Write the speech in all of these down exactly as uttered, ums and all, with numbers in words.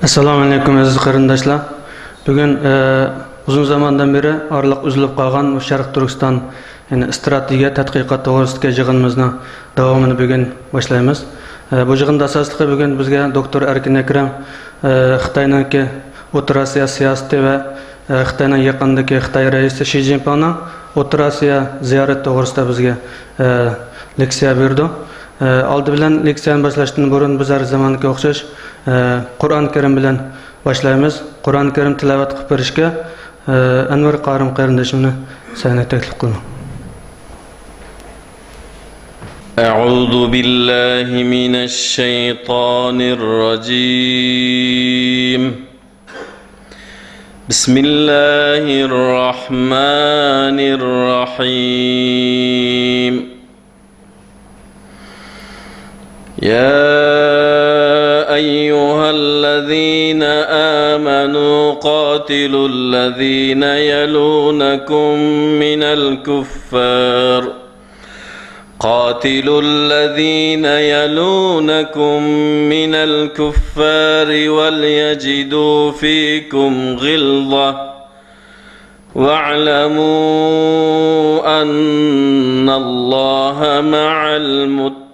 ئەسسالامۇ ئەلەيكۇم، ئەزىز قېرىنداشلار. بۈگۈن، ئە، ئۇزۇن زاماندىن بېرى ئارىلىق ئۈزۈلۈپ قالغان بۇ شەرقىي تۈركىستان، يەنى ئىستراتېگىيە تەتقىقات توغرىسىدىكى يىغىنىمىزنىڭ داۋامىنى بۈگۈن باشلايمىز. ئە، بۇ يىغىندا ئاساسلىقى بۈگۈن بىزگە دوكتور ئەركىن ئەكرەم، ئە، خىتاينىڭكى ئوتتۇرا ئاسىيا سىياسىتى ۋە، ئە، خىتاينىڭ يېقىندىكى خىتاي رەئىسى شى جىنپىڭنىڭ ئوتتۇرا ئاسىيا زىيارىتى توغرىسىدا بىزگە، ئە، لېكسىيە بېرىدۇ. ئە، ئالدى بىلەن لېكسىيەنى باشلاشتىن بۇرۇن بىز ھەر زامانقى ئوخشاش، ئە، قۇرئان كەرىم بىلەن باشلايمىز. قۇرئان كەرىم تىلاۋەت قىلىپ بېرىشكە، ئە، ئەنۋەر قارىم قېرىندىشىمنى سەھنىگە تەكلىپ قىلىمەن. أعوذ بالله من الشيطان الرجيم. بسم الله الرحمن الرحيم. يا أيها الذين آمنوا قاتلوا الذين يلونكم من الكفار، قاتلوا الذين يلونكم من الكفار وليجدوا فيكم غلظة، واعلموا أن الله مع المتقين.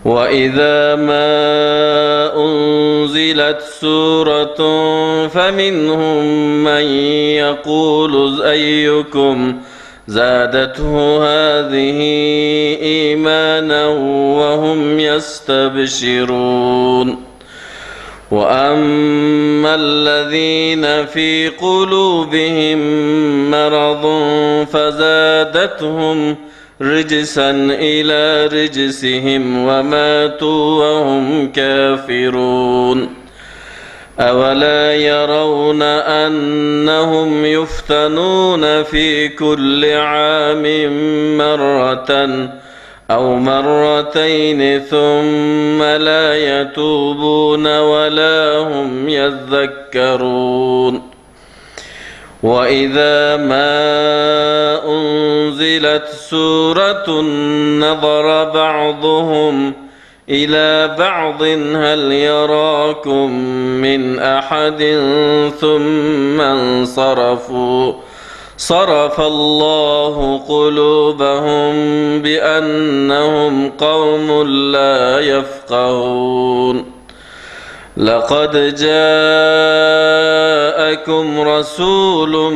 وإذا ما أنزلت سورة فمنهم من يقول أيكم زادته هذه إيمانا وهم يستبشرون. وأما الذين في قلوبهم مرض فزادتهم رجسا إلى رجسهم وماتوا وهم كافرون. أولا يرون أنهم يفتنون في كل عام مرة أو مرتين ثم لا يتوبون ولا هم يذكرون. وإذا ما أنزلت سورة نظر بعضهم إلى بعض هل يراكم من أحد ثم انصرفوا، صرف الله قلوبهم بأنهم قوم لا يفقهون. لقد جاءكم رسول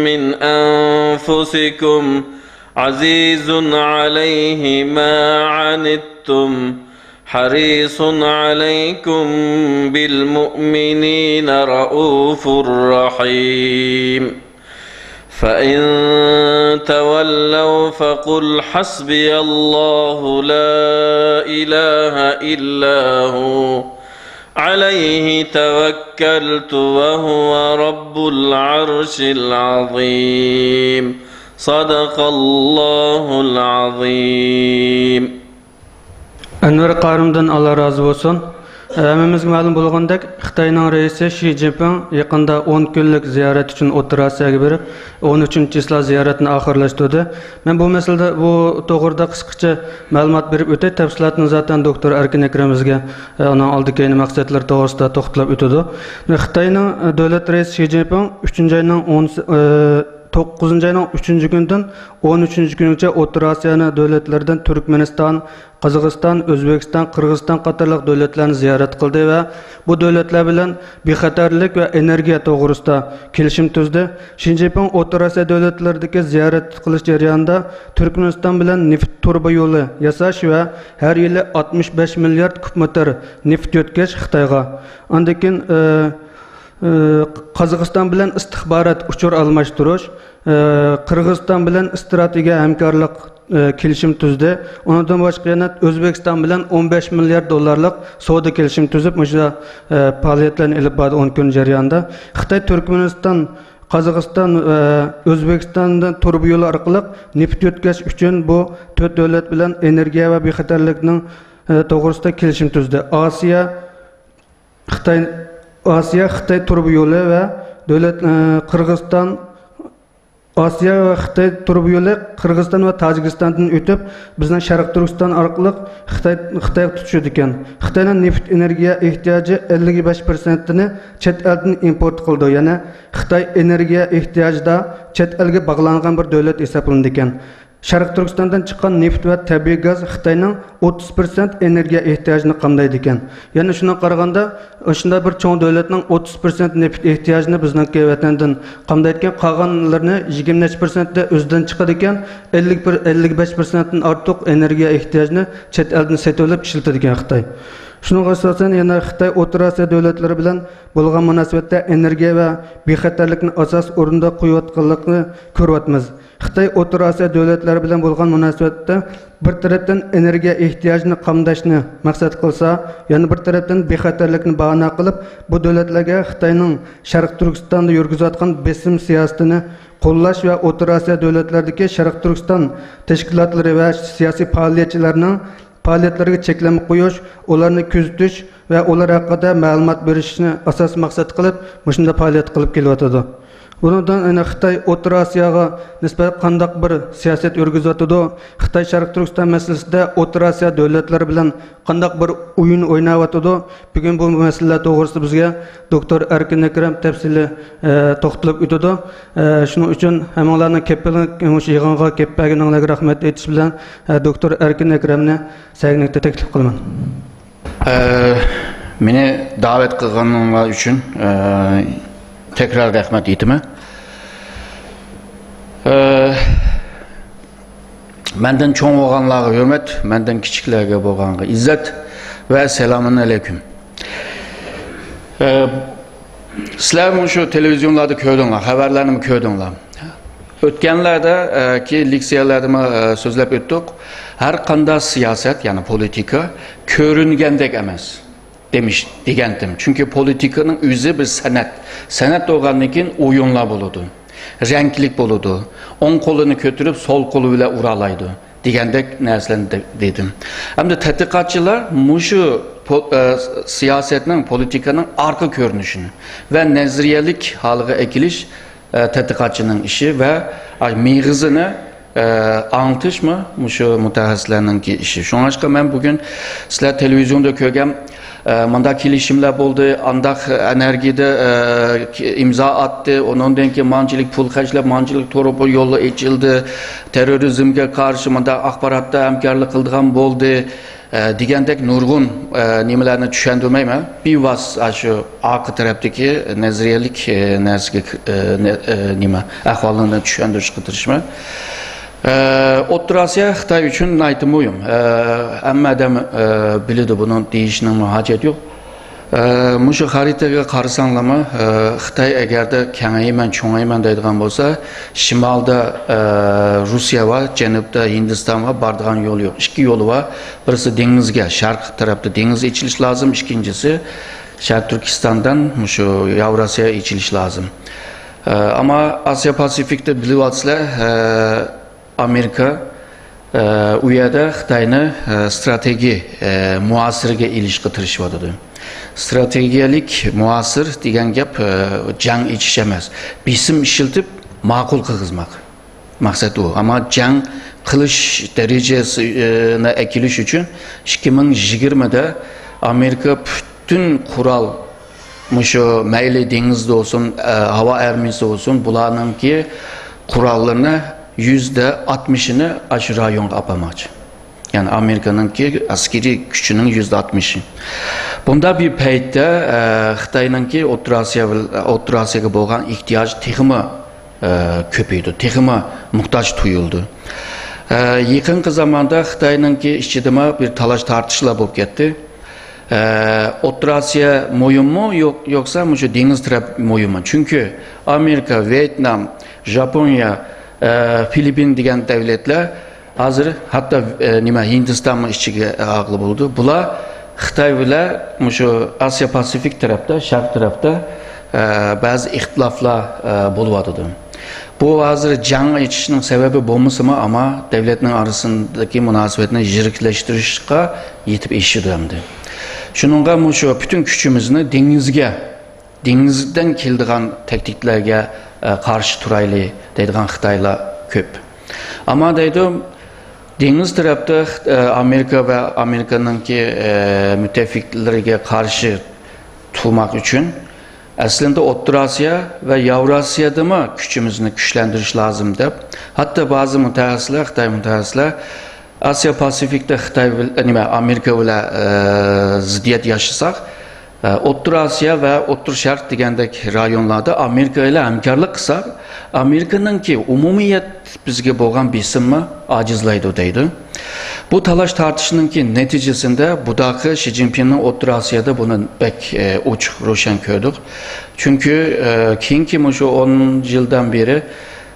من أنفسكم عزيز عليه ما عنتم حريص عليكم بالمؤمنين رءوف رحيم. فإن تولوا فقل حسبي الله لا إله إلا هو عليه توكلت وهو رب العرش العظيم. صدق الله العظيم. ئەنۋەر قارىمدىن ئاللا رازى بولسۇن. ھەممىمىزگە مەلۇم بولغاندەك، خىتاينىڭ رەئىسى شى جىنپىڭ يېقىندا ئون كۈنلۈك زىيارەت ئۈچۈن ئوتتۇرا ئاسىياغا بېرىپ، ئون ئۈچىنچى چىسلا زىيارەتنى ئاخىرلاشتۇردى. مەن بۇ مەسىلىدە، بۇ توغرىدا قىسقىچە مەلۇمات بېرىپ ئۆتەي. تەپسىلاتنى زاتەن دوكتور ئەركىن ئەكرەم بىزگە، ئە، ئۇنىڭ ئالدى كەينى مەقسەتلىرى توغرىسىدا توختىلىپ ئۆتىدۇ. خىتاينىڭ، ئە، دۆلەت رەئىسى شى جىنپىڭ ئۈچىنچى ئاينىڭ ئون، ئە، توققۇزىنچى ئاينىڭ ئۈچىنچى كۈنىدىن ئون ئۈچىنچى كۈنىگىچە ئوتتۇرا ئاسىيانىڭ دۆلەتلىرىدىن تۈركمەنىستان، قازاقىستان، ئۆزبېكىستان، قىرغىزىستان قاتارلىق دۆلەتلەرنى زىيارەت قىلدى ۋە بۇ دۆلەتلەر بىلەن بىخەتەرلىك ۋە ئېنېرگىيە توغرىسىدا كېلىشىم تۈزدى. شى جىنپىڭ ئوتتۇرا ئاسىيا دۆلەتلىرىدىكى زىيارەت قىلىش جەريانىدا تۈركمەنىستان بىلەن نېفىت تۇرۇبا يولى ياساش ۋە ھەر يىلى ئاتمىش بەش مىليارد كۇب مېتىر نېفىت يۆتكەش خىتايغا، ئاندىن كېيىن، ئى، ئى، قازاقىستان بىلەن ئىستىخبارات ئۇچۇر ئالماشتۇرۇش، ئى، قىرغىزىستان بىلەن ئىستراتېگىيە ھەمكارلىق، ئى، كېلىشىم تۈزدى. ئۇنىڭدىن باشقا يەنە ئۆزبېكىستان بىلەن ئون بەش مىليارد دوللارلىق سودا كېلىشىم تۈزۈپ، مۇشۇ، ئى، پائالىيەتلەرنى ئېلىپ باردى ئون كۈن جەريانىدا. خىتاي تۈركمەنىستان، قازاقىستان ۋە ئۆزبېكىستاندىن تۇرۇبا يولى ئارقىلىق نېفىت يۆتكەش ئۈچۈن بۇ تۆت دۆلەت بىلەن ئېنېرگىيە ۋە بىخەتەرلىكنىڭ، ئى، توغرىسىدا كېلىشىم تۈزدى. ئاسىيا، خىتاي، ئاسىيا خىتاي تۇرۇبا يولى ۋە دۆلەت، ئى، قىرغىزىستان، ئاسىيا ۋە خىتاي تۇرۇبا يولى قىرغىزىستان ۋە تاجىكىستاندىن ئۆتۈپ، بىزنىڭ شەرقىي تۈركىستان ئارقىلىق خىتاي، خىتايغا تۇتىشىدىكەن. خىتاينىڭ نېفىت ئېنېرگىيە ئېھتىياجى ئەللىك بەش پىرسەنتىنى چەت ئەلدىن ئىمپورت قىلىدۇ. يەنى خىتاي ئېنېرگىيە ئېھتىياجىدا چەت ئەلگە باغلانغان بىر دۆلەت ھېسابلىنىدىكەن. شەرقىي تۈركىستاندىن چىققان نېفىت ۋە تەبىئىي گاز خىتاينىڭ ئوتتۇز پىرسەنت ئېنېرگىيە ئېھتىياجىنى قامدايدىكەن. يەنى شۇنداق قارىغاندا، شۇنداق بىر چوڭ دۆلەتنىڭ ئوتتۇز پىرسەنت نېفىت ئېھتىياجىنى بىزنىڭكى ۋەتەندىن قامدايدىكەن، قالغانلىرىنى يىگىرمە نەچچە پىرسەنتتە ئۆزىدىن چىقىدىكەن، ئەللىك بىر، ئەللىك بەش پىرسەنتتىن ئارتۇق ئېنېرگىيە ئېھتىياجىنى چەت ئەلدىن سېتىۋېلىپ ئىشلىتىدىكەن خىتاي. شۇنىڭغا ئاساسەن، يەنە خىتاي ئوتتۇرا ئاسىيا دۆلەتلىرى بىلەن بولغان مۇناسىۋەتتە ئېنېرگىيە ۋە بىخەتەرلىكنى ئاساسىي ئورۇندا قويۇۋاتقانلىقىنى كۆرۈۋاتىمىز. خىتاي ئوتتۇرا ئاسىيا دۆلەتلىرى بىلەن بولغان مۇناسىۋەتتە بىر تەرەپتىن ئېنېرگىيە ئېھتىياجىنى قامداشنى مەقسەت قىلسا، يەنە بىر تەرەپتىن بىخەتەرلىكنى باھانە قىلىپ، بۇ دۆلەتلەرگە خىتاينىڭ شەرقىي تۈركىستاندا يۈرگۈزۈۋاتقان بېسىم سىياسىتىنى قوللاش ۋە ئوتتۇرا ئاسىيا دۆلەتلىرىدىكى شەرقىي تۈركىستان تەشكىلاتلىرى ۋە سىياسىي پائالىيەتچىلەرنىڭ پائالىيەتلىرىگە چەكلىمە قويۇش، ئۇلارنى كۆزىتىش ۋە ئۇلار ھەققىدە مەلۇمات بېرىشنى ئاساسىي مەقسەت قىلىپ، مۇشۇنداق پائالىيەت قىلىپ كېلىۋاتىدۇ. بۇنىڭدىن يەنە خىتاي ئوتتۇرا ئاسىياغا نىسبەتەن قانداق بىر سىياسەت يۈرگۈزۈۋاتىدۇ؟ خىتاي شەرقىي تۈركىستان مەسىلىسىدە ئوتتۇرا ئاسىيا دۆلەتلىرى بىلەن قانداق بىر ئويۇن ئويناۋاتىدۇ؟ بۈگۈن بۇ مەسىلىلەر توغرىسىدا بىزگە دوكتور ئەركىن ئەكرەم تەپسىلىي، ئە، توختىلىپ ئۆتىدۇ. ئە، شۇنىڭ ئۈچۈن ھەممىڭلارنىڭ كېپىل-، مۇشۇ يىغىنغا كېلىپ بەرگىنىڭلارغا رەھمەت ئېيتىش بىلەن، ئە، دوكتور ئەركىن ئەكرەمنى سەھنىگە تەكلىپ قىلىمەن. ئە، مېنى دەۋەت قىلغىنىڭلار ئۈچۈن، ئە، تەكرار رەھمەت ئېيتىمەن. ئە، مەندىن چوڭ بولغانلارغا ھۆرمەت، مەندىن كىچىكلەرگە بولغانغا ئىززەت ۋە سالامۇن ئەلەيكۇم. ئە، سىلەر مۇشۇ تېلېۋىزىيونلاردا كۆردۈڭلار، خەۋەرلەرنىمۇ كۆردۈڭلار. ئۆتكەنلەردە، ئە، كى لېكسىيەلەردىمۇ، ئە، سۆزلەپ ئۆتتۇق. ھەر قانداق سىياسەت، يەنى پولىتىكا كۆرۈنگەندەك ئەمەس دېمىش، دېگەنتىم. چۈنكى پولىتىكىنىڭ ئۆزى بىر سەنئەت. سەنئەت بولغاندىن كېيىن ئويۇنلار بولىدۇ. رەڭلىك بولىدۇ. ئوڭ قولىنى كۆتۈرۈپ، سول قولى بىلەن ئۇرالايدۇ دېگەندەك نەرسىلەرنى دە-، دېدىم. ئەمدى تەتقىقاتچىلار مۇشۇ پو-، ئە، سىياسەتنىڭ، پولىتىكىنىڭ ئارقا كۆرۈنۈشىنى ۋە نەزەرىيەلىك ھالىغا ئەكېلىش، ئە، تەتقىقاتچىنىڭ ئىشى ۋە، ئە، مېغىزىنى، ئە، ئاڭلىتىشمۇ مۇشۇ مۇتەخەسسىسلەرنىڭكى ئىشى. شۇڭلاشقا مەن بۈگۈن سىلەر تېلېۋىزىيوندا كۆرگەن، ئە، مۇنداق كېلىشىملەر بولدى، ئانداق ئەنەرگىيىدە، ئە، ئىمزا ئاتتى، ئۇنىڭدىن كېيىن مانچىلىك پۇل خەجلەپ، مانچىلىك تۇرۇپ يولى ئېچىلدى، تېررورىزمگە قارشى مۇنداق ئاخباراتتا ھەمكارلىق قىلىدىغان بولدى، ئە، دېگەندەك نۇرغۇن، ئە، نېمىلەرنى چۈشەندۈرمەيمەن. بىۋاسىتە شۇ ئارقا تەرەپتىكى نەزەرىيەلىك، ئە، نەرسىگە، ئە، نە-، ئە، نېمە، ئەھۋالنى چۈشەندۈرۈشكە تىرىشىمەن. ئە، ئوتتۇرا ئاسىيا خىتاي ئۈچۈن ناھايىتى مۇھىم. ئە، ھەممە ئادەم، ئە، بىلىدۇ، بۇنىڭ دېيىشنىڭمۇ ھاجەت يوق. ئە، مۇشۇ خەرىتىگە قارىساڭلارمۇ، ئە، خىتاي ئەگەردە كېڭەيمەن، چوڭايمەن دەيدىغان بولسا، شىمالدا، ئە، روسىيە بار، جەنۇبتا ھىندىستان بار، بارىدىغان يول يوق. ئىككى يولى بار. بىرسى دېڭىزگە، شەرق تەرەپتە دېڭىز ئېچىلىشى لازىم، ئىككىنچىسى شەرقىي تۈركىستاندىن مۇشۇ ياۋراسىيا ئېچىلىشى لازىم. ئە، ئەمما ئاسىيا پاسىفىكتا بىلىۋاتىسىلەر، ئە، ئامېرىكا، ئە، ئۇ يەردە خىتاينى، ئە، ستراتېگىي، ئە، مۇھاسىرىگە ئېلىشقا تىرىشىۋاتىدۇ. ستراتېگىيەلىك مۇھاسىر دېگەن گەپ، ئە، جەڭ ئېچىش ئەمەس، بېسىم ئىشلىتىپ ماقۇل قىلغۇزماق. مەقسەت ئۇ. ئەمما جەڭ قىلىش دەرىجىسىنى ئەكېلىش ئۈچۈن ئىككى مىڭ يىگىرمىدە ئامېرىكا پۈتۈن قورال، مۇشۇ مەيلى دېڭىزدا بولسۇن، ئە، ھاۋا ئارمىيىسى بولسۇن، بۇلارنىڭكى قوراللىرىنى يۈزدە ئاتمىشىنى ئاشۇ رايونغا ئاپارماقچى. يەنى ئامېرىكىنىڭكى ئەسكىرىي كۈچىنىڭ يۈزدە ئاتمىشى. بۇنداق بىر پەيتتە، ئە، خىتاينىڭكى ئوتتۇرا ئاسىيا بىل-، ئوتتۇرا ئاسىياغا بولغان ئېھتىياجى تېخىمۇ، ئە، كۆپىيىدۇ، تېخىمۇ موھتاج تۇيۇلىدۇ. ئە، يېقىنقى زاماندا خىتاينىڭكى ئىچىدىمۇ بىر تالاش تارتىشلار بولۇپ كەتتى. ئە، ئوتتۇرا ئاسىيا مۇھىممۇ يوق-، يوقسا مۇشۇ دېڭىز تەرەپ مۇھىممۇ؟ چۈنكى ئامېرىكا، ۋيېتنام، ژاپونىيە، ئە، فىلىپپىن دېگەن دەۋلەتلەر ھازىر ھەتتا، ئە، نېمە، ھىندىستانمۇ ئىچىگە ئالغىلى بولىدۇ. بۇلار خىتاي بىلەن مۇشۇ ئاسىيا پاسىفىك تەرەپتە، شەرق تەرەپتە، ئە، بەزى ئىختىلاپلار، ئە، بولۇۋاتىدۇ. بۇ ھازىر جەڭ ئېچىشنىڭ سەۋەبى بولمىسىمۇ، ئەمما دەۋلەتنىڭ ئارىسىدىكى مۇناسىۋەتنى يىرىكلەشتۈرۈشقا يېتىپ ئېشىدۇ ئەمدى. شۇنىڭغا مۇشۇ پۈتۈن كۈچىمىزنى دېڭىزگە، دېڭىزدىن كېلىدىغان تەھدىتلەرگە ئە، قارشى تۇرايلى دەيدىغان خىتايلار كۆپ. ئەمما دەيدۇ، دېڭىز تەرەپتە، ئە، ئامېرىكا ۋە ئامېرىكانىڭكى، ئە، مۇتتەپىقلىرىگە قارشى تۇرماق ئۈچۈن ئەسلىندە ئوتتۇرا ئاسىيا ۋە ياۋراسىيادىمۇ كۈچىمىزنى كۈچلەندۈرۈش لازىم دەپ، ھەتتا بەزى مۇتەخەسسىسلەر، خىتاي مۇتەخەسسىسلەر، ئاسىيا پاسىفىكتا خىتاي بىل-، نېمە، ئامېرىكا بىلەن، ئە، زىددىيەت ياشىساق، ئە، ئوتتۇرا ئاسىيا ۋە ئوتتۇرا شەرق دېگەندەك رايونلاردا ئامېرىكا بىلەن ھەمكارلىق قىلساق، ئامېرىكىنىڭكى ئومۇمىيەت بىزگە بولغان بېسىمى ئاجىزلايدۇ دەيدۇ. بۇ تالاش تارتىشنىڭكى نەتىجىسىندە بۇداقى شى جىنپىڭنىڭ ئوتتۇرا ئاسىيادا بۇنى بەك، ئە، ئوچۇق روشەن كۆردۇق. چۈنكى، ئە، كېيىنكى مۇشۇ ئون يىلدىن بېرى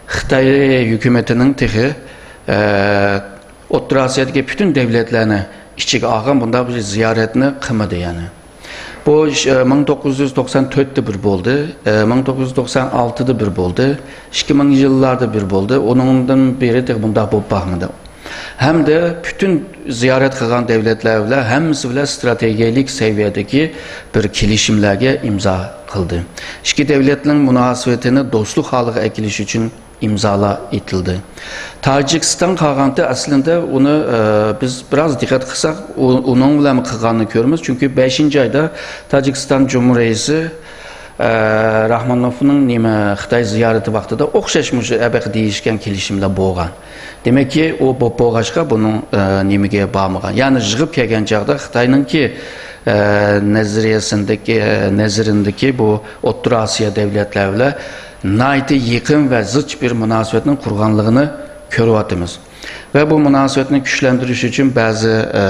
خىتاي ھۆكۈمىتىنىڭ تېخى، ئە، ئوتتۇرا ئاسىيادىكى پۈتۈن دۆلەتلەرنى ئىچىگە ئالغان بۇنداق بىر زىيارەتنى قىلمىدى يەنى. بۇ ئىش، ئە، مىڭ توققۇز يۈز توقسان تۆتتە بىر بولدى، ئە، مىڭ توققۇز يۈز توقسان ئالتىدا بىر بولدى، ئىككى مىڭ يىللاردا بىر بولدى. ئۇنىڭدىن بېرى تېخى بۇنداق بولۇپ باقمىدى. ھەمدە پۈتۈن زىيارەت قىلغان دۆلەتلەر بىلەن ھەممىسى بىلەن ئىستراتېگىيەلىك سەۋىيەدىكى بىر كېلىشىملەرگە ئىمزا قىلدى. ئىككى دۆلەتنىڭ مۇناسىۋىتىنى دوستلۇق ھالىغا ئەكېلىش ئۈچۈن ئىمزالار ئېتىلدى. تاجىكىستان قالغانتى ئەسلىندە ئۇنى، ئە، بىز بىراز دىققەت قىلساق، ئۇ، ئۇنىڭ بىلەن قىلغاننى كۆرىمىز. چۈنكى بەشىنچى ئايدا تاجىكىستان جۇمھۇر رەئىسى، ئە، راخمانوفنىڭ نېمە، خىتاي زىيارىتى ۋاقتىدا ئوخشاش مۇشۇ ئەبەقە دېيىشكەن كېلىشىملەر بولغان. دېمەككى، ئۇ بولۇپ بولغاچقا بۇنىڭ، ئە، نېمىگە بارمىغان. يەنى يىغىپ كەلگەن چاغدا خىتاينىڭكى، ئە، نەزەرىيەسىندىكى، ئە، نەزىرىندىكى بۇ ئوتتۇرا ئاسىيا دۆلەتلەر بىلەن ناھايىتى يېقىن ۋە زىچ بىر مۇناسىۋەتنىڭ قۇرغانلىقىنى كۆرۈۋاتىمىز. ۋە بۇ مۇناسىۋەتنى كۈچلەندۈرۈش ئۈچۈن بەزى، ئە،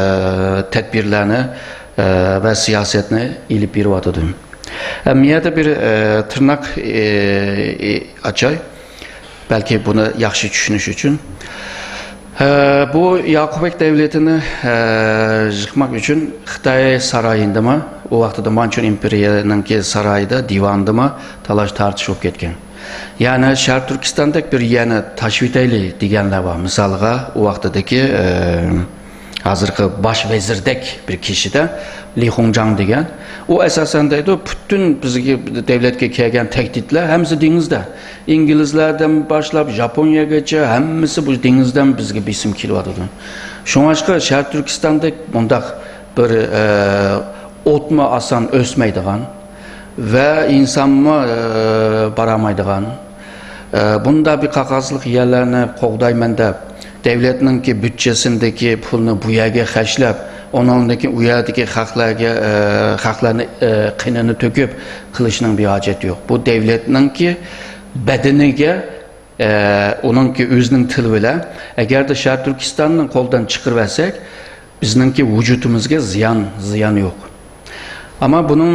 تەدبىرلەرنى، ئە، ۋە سىياسەتنى ئېلىپ بېرىۋاتىدۇ. ئە، مۇ يەردە بىر، ئە، تىرناق، ئە، ئە، ئاچاي. بەلكى بۇنى ياخشى چۈشىنىش ئۈچۈن. ئە، بۇ ياقۇپبەگ دەۋلىتىنى، ئە، يىقماق ئۈچۈن خىتاي سارايىدىمۇ، ئۇ ۋاقتىدا مانچۇ ئىمپېرىيەنىڭكى سارايىدا، دىۋانىدىمۇ تالاش تارتىش بولۇپ كەتكەن. يەنى شەرقىي تۈركىستاندەك بىر يەرنى تاشلىۋېتەيلى دېگەنلەر بار. مىسالغا، ئۇ ۋاقتىدىكى، ئە، ھازىرقى باش ۋەزىردەك بىر كىشىدە، لى خۇڭجاڭ دېگەن. ئۇ ئاساسەن دەيدۇ، پۈتۈن بىزگە، دۆلەتكە كەلگەن تەھدىتلەر ھەممىسى دېڭىزدا. ئىنگلىزلەردىن باشلاپ ياپونىيەگىچە ھەممىسى بۇ دېڭىزدىن بىزگە بېسىم كېلىۋاتىدۇ. شۇڭلاشقا شەرقىي تۈركىستاندەك بۇنداق بىر، ئە، ئوتمۇ ئاسان ئۆسمەيدىغان ۋە ئىنسانمۇ، ئە، بارالمايدىغان، ئە، بۇنداق بىر قاقاسلىق يەرلەرنى قوغدايمەن دەپ، دۆلەتنىڭكى بۇدجېسىندىكى پۇلنى بۇ يەرگە خەجلەپ، ئۇنىڭدىن كېيىن ئۇ يەردىكى خەقلەرگە، ئە، خەقلەرنى، ئە، قېنىنى تۆكۈپ قىلىشنىڭ بىر ھاجەت يوق. بۇ دۆلەتنىڭكى بەدىنىگە، ئە، ئۇنىڭكى ئۆزىنىڭ تىلى بىلەن، ئەگەردە شەرقىي تۈركىستاننى قولدىن چىقىرىۋەتسەك، بىزنىڭكى ۋۇجۇدىمىزغا زىيان، زىيان يوق. ئەمما بۇنىڭ،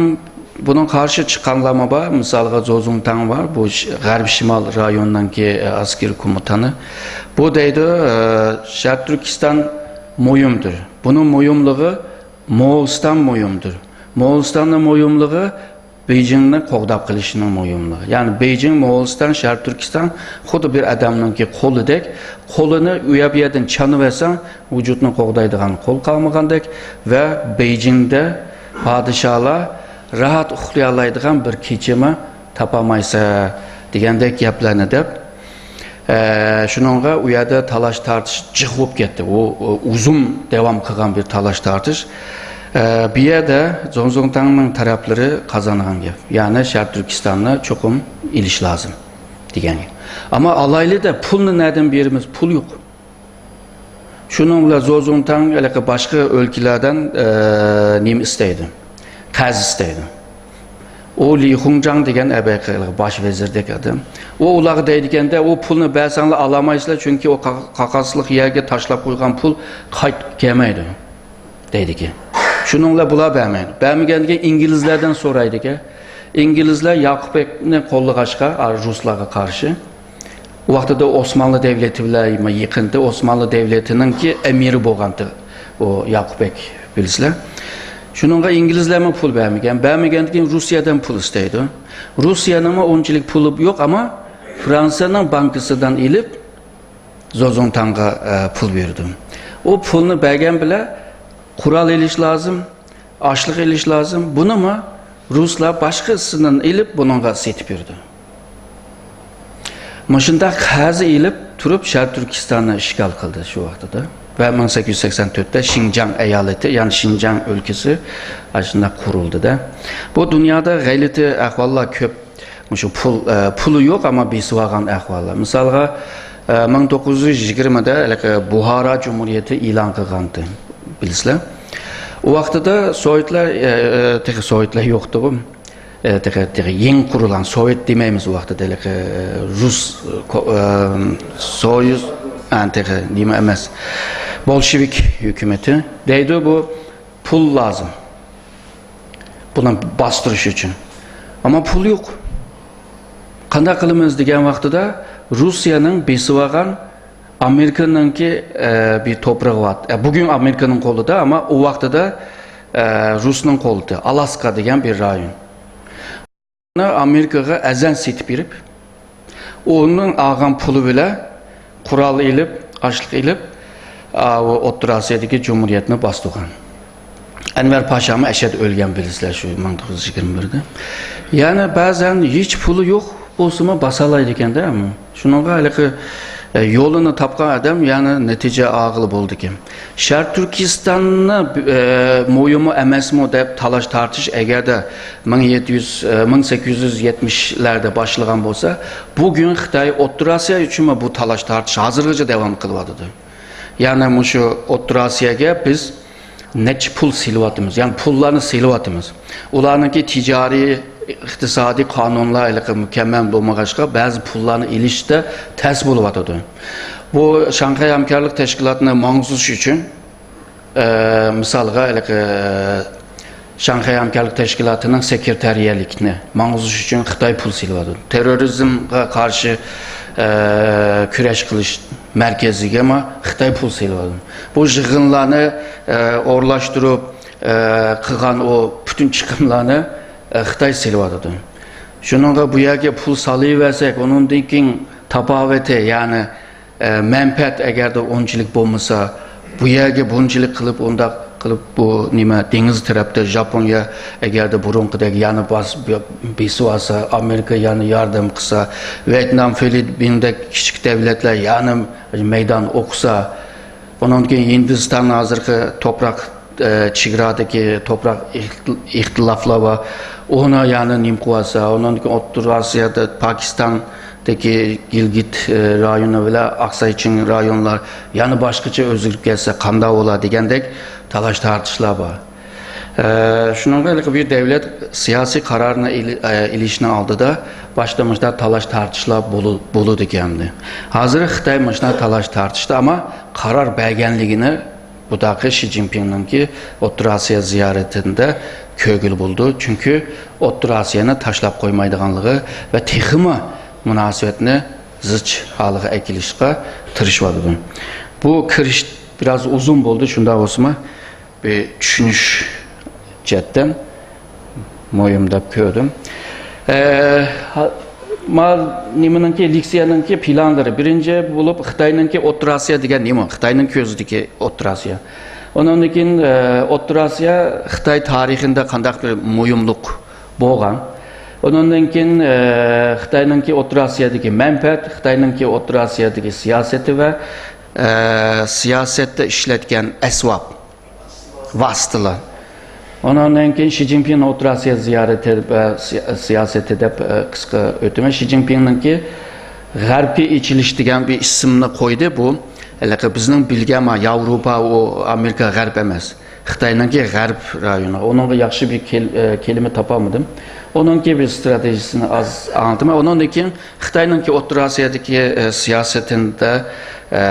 بۇنىڭ قارشى چىققانلارمۇ بار. مىسالغا، زوزۇڭتاڭ بار، بۇ ش-، غەربىي شىمال رايونىنىڭكى، ئە، ئەسكىرىي كومىتانى. بۇ دەيدۇ، ئە، شەرقىي تۈركىستان مۇھىمدۇر. بۇنىڭ مۇھىملىقى، موغۇلىستان مۇھىمدۇر. موغۇلىستاننىڭ مۇھىملىقى بېيجىڭنى قوغداپ قېلىشنىڭ مۇھىملىقى. يەنى بېيجىڭ، موغۇلىستان، شەرقىي تۈركىستان خۇددى بىر ئادەمنىڭكى قولىدەك. قولىنى ئۇ يەر بۇ يەردىن چانىۋەرسەڭ، ۋۇجۇدنى قوغدايدىغان قول قالمىغاندەك ۋە بېيجىڭدە پادىشاھلار راھەت ئۇخلىيالايدىغان بىر كېچىمۇ تاپالمايسەن دېگەندەك گەپلەرنى دەپ، ئە، شۇنىڭغا ئۇ يەردە تالاش تارتىش جىق بولۇپ كەتتى. ئۇ، ئۇ ئۇزۇن داۋام قىلغان بىر تالاش تارتىش. ئە، بۇ يەردە زوڭزۇڭتاڭنىڭ تەرەپلىرى قازانغان گەپ. يەنى شەرقىي تۈركىستاننى چوقۇم ئېلىش لازىم دېگەن گەپ. ئەمما ئالايلى-دە، پۇلنى نەدىن بېرىمىز؟ پۇل يوق. شۇنىڭ بىلەن زوزۇڭتاڭ ھېلىقى باشقا ئۆلكىلەردىن، ئە، نېمە ئىستەيدۇ؟ قەرز ئىستەيدۇ. ئۇ لى خۇڭجاڭ دېگەن ئەبەقى باش ۋەزىردەك ئادەم. ئۇ ئۇلارغا دەيدىكەن-دە، ئۇ پۇلنى بەرسەڭلار ئالالمايسىلەر، چۈنكى ئۇ قا-، قاقاسلىق يەرگە تاشلاپ قويغان پۇل قايتىپ كەلمەيدۇ، دەيدىكەن. شۇنىڭ بىلەن بۇلار بەرمەيدۇ. بەرمىگەندىكىن ئىنگلىزلەردىن سورايدىكەن. ئىنگلىزلەر ياقۇپبەگنى قوللىغاچقا، ئا، رۇسلارغا قارشى، ئۇ ۋاقتىدا ئوسمانلى دەۋلىتى بىلەن يېقىنتى، ئوسمانلى دەۋلىتىنىڭكى ئەمىرى بولغانتى ئۇ ياقۇپبەگ، بىلىسىلەر. شۇنىڭغا ئىنگلىزلەرمۇ پۇل بەرمىگەن. بەرمىگەندىكىن رۇسىيەدىن پۇل ئىستەيدۇ. رۇسىيەنىڭمۇ ئۇنچىلىك پۇلى يوق، ئەمما فرانسىيەنىڭ بانكىسىدىن ئېلىپ، زوزۇڭتاڭغا، ئە، پۇل بېرىدۇ. ئۇ پۇلنى بەرگەن بىلەن قورال ئېلىش لازىم، ئاشلىق ئېلىش لازىم. بۇنىمۇ رۇسلار باشقىسىدىن ئېلىپ، بۇنىڭغا سېتىپ بېرىدۇ. مۇشۇنداق قەرز ئېلىپ تۇرۇپ، شەرقىي تۈركىستاننى ئىشغال قىلدى شۇ ۋاقتىدا. ۋە مىڭ سەككىز يۈز سەكسەن تۆتتە شىنجاڭ ئايالىتى، يەنى شىنجاڭ ئۆلكىسى ئاشۇنداق قۇرۇلدىدە. بۇ دۇنيادا غەلىتە ئەھۋاللار كۆپ. مۇشۇ پۇل، ئە، پۇلى يوق، ئەمما بېسىۋالغان ئەھۋاللار. مىسالغا، ئە، مىڭ توققۇز يۈز يىگىرمىدە ھېلىقى بۇھارا جۇمھۇرىيىتى ئېلان قىلغانتى، بىلىسىلەر. ئۇ ۋاقتىدا سوۋېتلار، ئە، ئە، تېخى سوۋېتلار يوقتىغۇ. ئە، تېخى، تېخى يېڭى قۇرۇلغان، سوۋېت دېمەيمىز ئۇ ۋاقتىدا، ھېلىقى، ئە، رۇس، كو-، ئە، سويۇز، ئە، تېخى نېمە ئەمەس، بولشېۋىك ھۆكۈمىتى دەيدۇ، بۇ پۇل لازىم بۇنى باستۇرۇش ئۈچۈن. ئەمما پۇل يوق. قانداق قىلىمىز دېگەن ۋاقتىدا، رۇسىيەنىڭ بېسىۋالغان ئامېرىكىنىڭكى، ئە، بىر توپرىقى بار. ئە، بۈگۈن ئامېرىكىنىڭ قولىدا، ئەمما ئۇ ۋاقتىدا، ئە، رۇسنىڭ قولىدا، ئالاسكا دېگەن بىر رايون. ئامېرىكىغا ئەرزان سېتىپ بېرىپ، ئۇنىڭ ئالغان پۇلى بىلەن قورال ئېلىپ، ئاشلىق ئېلىپ، ئا، ئۇ ئوتتۇرا ئاسىيادىكى جۇمھۇرىيەتنى باستۇرغان. ئەنۋەر پاشامۇ ئەشەدە ئۆلگەن، بىلىسىلەر، شۇ مىڭ توققۇز يۈز يىگىرمە بىردە. يەنى بەزەن ھېچ پۇلى يوق بولسىمۇ باسالايدىكەن-دە. شۇنىڭغا ھېلىقى، ئە، يولىنى تاپقان ئادەم يەنى نەتىجە ئالغىلى بولىدىكەن. شەرقىي تۈركىستاننى، ئە، مۇھىممۇ ئەمەسمۇ دەپ تالاش تارتىش ئەگەردە مىڭ يەتتە يۈز، ئە، مىڭ سەككىز يۈز يەتمىشلەردە باشلىغان بولسا، بۈگۈن خىتاي ئوتتۇرا ئاسىيا ئۈچۈنمۇ بۇ تالاش تارتىش ھازىرغىچە داۋام قىلىۋاتىدۇ. يەنى مۇشۇ ئوتتۇرا ئاسىياغا بىز نەچچە پۇل سېلىۋاتىمىز، يەنى پۇللارنى سېلىۋاتىمىز. ئۇلارنىڭكى تىجارىي، ئىقتىسادىي قانۇنلار ھېلىقى مۇكەممەل بولمىغاچقا، بەزى پۇللارنى ئېلىشتا تەس بولۇۋاتىدۇ. بۇ شاڭخەي ھەمكارلىق تەشكىلاتىنى ماڭغۇزۇش ئۈچۈن، ئە، مىسالغا، ھېلىقى، شاڭخەي ھەمكارلىق تەشكىلاتىنىڭ سېكرېتارىيەلىكىنى ماڭغۇزۇش ئۈچۈن خىتاي پۇل سېلىۋاتىدۇ. تېررورىزمغا قارشى، ئە، كۈرەش قىلىش مەركىزىگىمۇ خىتاي پۇل سېلىۋاتىدۇ. بۇ يىغىنلارنى، ئە، ئورۇنلاشتۇرۇپ، ئە، قىلغان ئۇ پۈتۈن چىقىملارنى، ئە، خىتاي سېلىۋاتىدۇ. شۇنىڭغا بۇ يەرگە پۇل سالىۋەرسەك، ئۇنىڭدىن كېيىن تاپاۋىتى، يەنى، ئە، مەنپەئەت ئەگەردە ئۇنچىلىك بولمىسا، بۇ يەرگە بۇنچىلىك قىلىپ، ئۇنداق قىلىپ، بۇ نېمە، دېڭىز تەرەپتە ژاپونىيە ئەگەردە بۇرۇنقىدەك يەنە باس-، بېسىۋالسا، ئامېرىكا يەنە ياردەم قىلسا، ۋيېتنام، فىلىپپىندەك كىچىك دەۋلەتلەر يەنە مەيدان ئوقۇسا، ئۇنىڭدىن كېيىن ھىندىستان ھازىرقى توپراق، ئە، چېگرادىكى توپراق ئىخت-، ئىختىلاپلار بار. ئۇنى يەنە نېمە قىلىۋالسا، ئۇنىڭدىن كېيىن ئوتتۇرا ئاسىيادا پاكىستاندىكى گىلگىت، ئە، رايونى بىلەن ئاقساي چىڭ رايونلار يەنە باشقىچە ئۆزگىرىپ كەتسە قانداق بولا دېگەندەك تالاش تارتىشلار بار. ئە، شۇنىڭغا ھېلىقى بىر دەۋلەت سىياسىي قارارنى ئېلى-، ئە، ئېلىشنىڭ ئالدىدا باشتا مۇشۇنداق تالاش تارتىشلار بولۇ-، بولىدىكەن. ھازىر خىتاي مۇشۇنداق تالاش تارتىشتا، ئەمما قارار بەرگەنلىكىنى بۇداقى شى جىنپىڭنىڭكى ئوتتۇرا ئاسىيا زىيارىتىدە كۆرگىلى بولىدۇ. چۈنكى ئوتتۇرا ئاسىيانى تاشلاپ قويمايدىغانلىقى ۋە تېخىمۇ مۇناسىۋەتنى زىچ ھالغا ئەكېلىشقا تىرىشىۋاتىدۇ. بۇ كىرىش بىراز ئۇزۇن بولدى، شۇنداق بولسىمۇ، بىر چۈشىنىش جەھەتتىن مۇھىم دەپ كۆردۈم. ئە، ھا-، ما نېمىنىڭكى، لېكسىيەنىڭكى پىلانلىرى. بىرىنچى بولۇپ خىتاينىڭكى ئوتتۇرا ئاسىيا دېگەن نېمە؟ خىتاينىڭ كۆزىدىكى ئوتتۇرا ئاسىيا. ئۇنىڭدىن كېيىن، ئە، ئوتتۇرا ئاسىيا خىتاي تارىخىدا قانداق بىر مۇھىملىق بولغان؟ ئۇنىڭدىن كېيىن، ئە، خىتاينىڭكى ئوتتۇرا ئاسىيادىكى مەنپەئەت، خىتاينىڭكى ئوتتۇرا ئاسىيادىكى سىياسىتى ۋە، ئە، سىياسەتتە ئىشلەتكەن ئەسۋاب، ۋاسىتىلار. ئۇنىڭدىن كېيىن شى جىنپىڭنىڭ ئوتتۇرا ئاسىيا زىيارىتى ۋە سىيا-، سىياسىتى دەپ، ئە، قىسقا ئۆتىمەن. شى جىنپىڭنىڭكى غەربكە ئېچىلىش دېگەن بىر ئىسىمنى قويدى. بۇ ھېلىقى بىزنىڭ بىلگەن ما-، ياۋروپا، ئۇ ئامېرىكا غەرب ئەمەس. خىتاينىڭكى غەرب رايونى. ئۇنىڭغا ياخشى بىر كېل-، ئە، كەلىمە تاپالمىدىم. ئۇنىڭكى بىر ستراتېگىيىسىنى ئاز ئاڭلىتىمەن. ئۇنىڭدىن كېيىن خىتاينىڭكى ئوتتۇرا ئاسىيادىكى، ئە، سىياسىتىدە، ئە،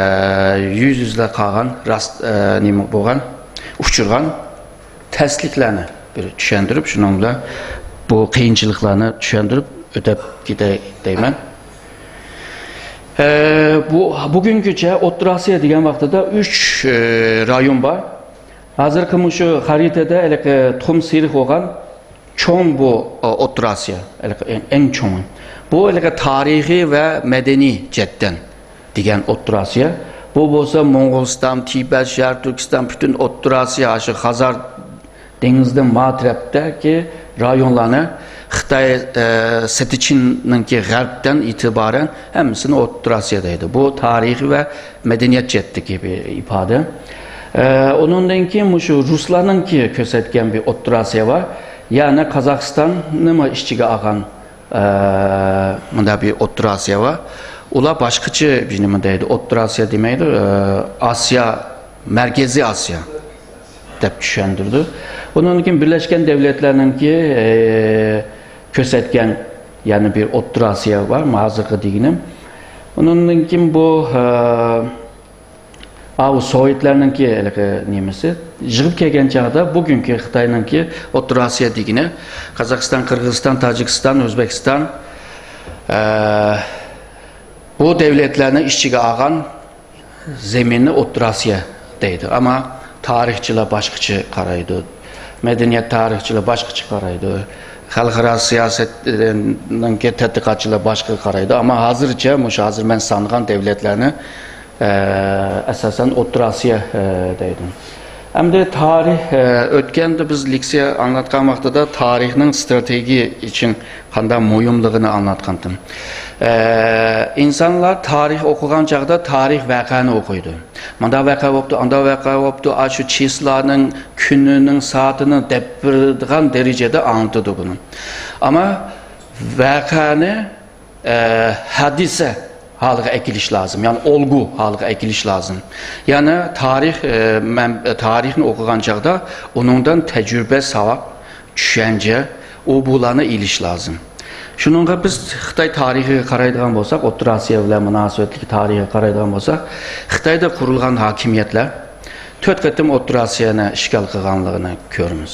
يۈز يۈزلەپ قالغان راست، ئە، نېمە بولغان، ئۇچرىغان تەسلىكلەرنى بىر چۈشەندۈرۈپ، شۇنىڭ بىلەن بۇ قىيىنچىلىقلارنى چۈشەندۈرۈپ ئۆتۈپ كېتەي دەيمەن. ئە، بۇ، بۈگۈنگىچە ئوتتۇرا ئاسىيا دېگەن ۋاقتىدا ئۈچ، ئە، رايون بار. ھازىرقى مۇشۇ خەرىتىدە ھېلىقى تۇخۇم سېرىق بولغان چوڭ بۇ، ئە، ئوتتۇرا ئاسىيا، ھېلىقى ئەڭ، ئەڭ چوڭى. بۇ ھېلىقى تارىخىي ۋە مەدەنىي جەھەتتىن دېگەن ئوتتۇرا ئاسىيا. بۇ بولسا موڭغۇلىستان، تىبەت، شەرقىي تۈركىستان، پۈتۈن ئوتتۇرا ئاسىيا، ئاشۇ خەزەر دېڭىزدىن ما تەرەپتىكى رايونلارنى، خىتاي، ئە، سېتىچىننىڭكى غەربتىن ئېتىبارەن ھەممىسىنى ئوتتۇرا ئاسىيا دەيدۇ. بۇ تارىخىي ۋە مەدەنىيەت جەھەتتىكى بىر ئىپادە. ئە، ئۇنىڭدىن كېيىن مۇشۇ رۇسلارنىڭكى كۆرسەتكەن بىر ئوتتۇرا ئاسىيا بار. يەنى قازاقىستاننىمۇ ئىچىگە ئالغان، ئە، مۇنداق بىر ئوتتۇرا ئاسىيا بار. ئۇلار باشقىچە بىر نېمە دەيدۇ، ئوتتۇرا ئاسىيا دېمەيدۇ، ئە، ئاسىيا، مەركىزىي ئاسىيا دەپ چۈشەندۈرىدۇ. ئۇنىڭدىن كېيىن بىرلەشكەن دەۋلەتلەرنىڭكى، ئە، كۆرسەتكەن يەنە بىر ئوتتۇرا ئاسىيا بار، ھازىرقى دېگىنىم. ئۇنىڭدىن كېيىن بۇ، ئە، ئاۋۇ سوۋېتلارنىڭكى ھېلىقى نېمىسى يىغىپ كەلگەن چاغدا بۈگۈنكى خىتاينىڭكى ئوتتۇرا ئاسىيا دېگىنى قازاقىستان، قىرغىزىستان، تاجىكىستان، ئۆزبېكىستان، ئە، بۇ دەۋلەتلەرنى ئىچىگە ئالغان زېمىننى ئوتتۇرا ئاسىيا دەيدۇ. ئەمما تارىخچىلار باشقىچە قارايدۇ. مەدەنىيەت تارىخچىلار باشقىچە قارايدۇ. خەلقئارا سىياسەتنىڭكى تەتقىقاتچىلار باشقا قارايدۇ. ئەمما ھازىرچە مۇشۇ ھازىر مەن سانىغان دەۋلەتلەرنى، ئە، ئاساسەن ئوتتۇرا ئاسىيا، ئە، دەيدۇ. ئەمدى تارىخ، ئە، ئۆتكەندە بىز لېكسىيە ئاڭلاتقان ۋاقتىدا تارىخنىڭ ستراتېگىيە ئۈچۈن قانداق مۇھىملىقىنى ئاڭلاتقانتىم. ئە، ئىنسانلار تارىخ ئوقۇغان چاغدا تارىخ ۋەقەنى ئوقۇيدۇ. مۇنداق ۋەقە بوپتۇ، ئانداق ۋەقە بوپتۇ، ئاشۇ چىسلانىڭ، كۈنىنىڭ، سائىتىنىڭ دەپ بېرىدىغان دەرىجىدە ئاڭلىتىدۇ بۇنى. ئەمما ۋەقەنى، ئە، ھادىسە ھالىغا ئەكېلىش لازىم، يەنى ئولگۇ ھالىغا ئەكېلىش لازىم. يەنى تارىخ، ئە، مەن-، تارىخنى ئوقۇغان چاغدا ئۇنىڭدىن تەجرىبە، ساۋاق، چۈشەنچە، ئۇ بۇلارنى ئېلىش لازىم. شۇنىڭغا بىز خىتاي تارىخىغا قارايدىغان بولساق، ئوتتۇرا ئاسىيا بىلەن مۇناسىۋەتلىك تارىخىغا قارايدىغان بولساق، خىتايدا قۇرۇلغان ھاكىمىيەتلەر تۆت قېتىم ئوتتۇرا ئاسىيانى ئىشغال قىلغانلىقىنى كۆرىمىز.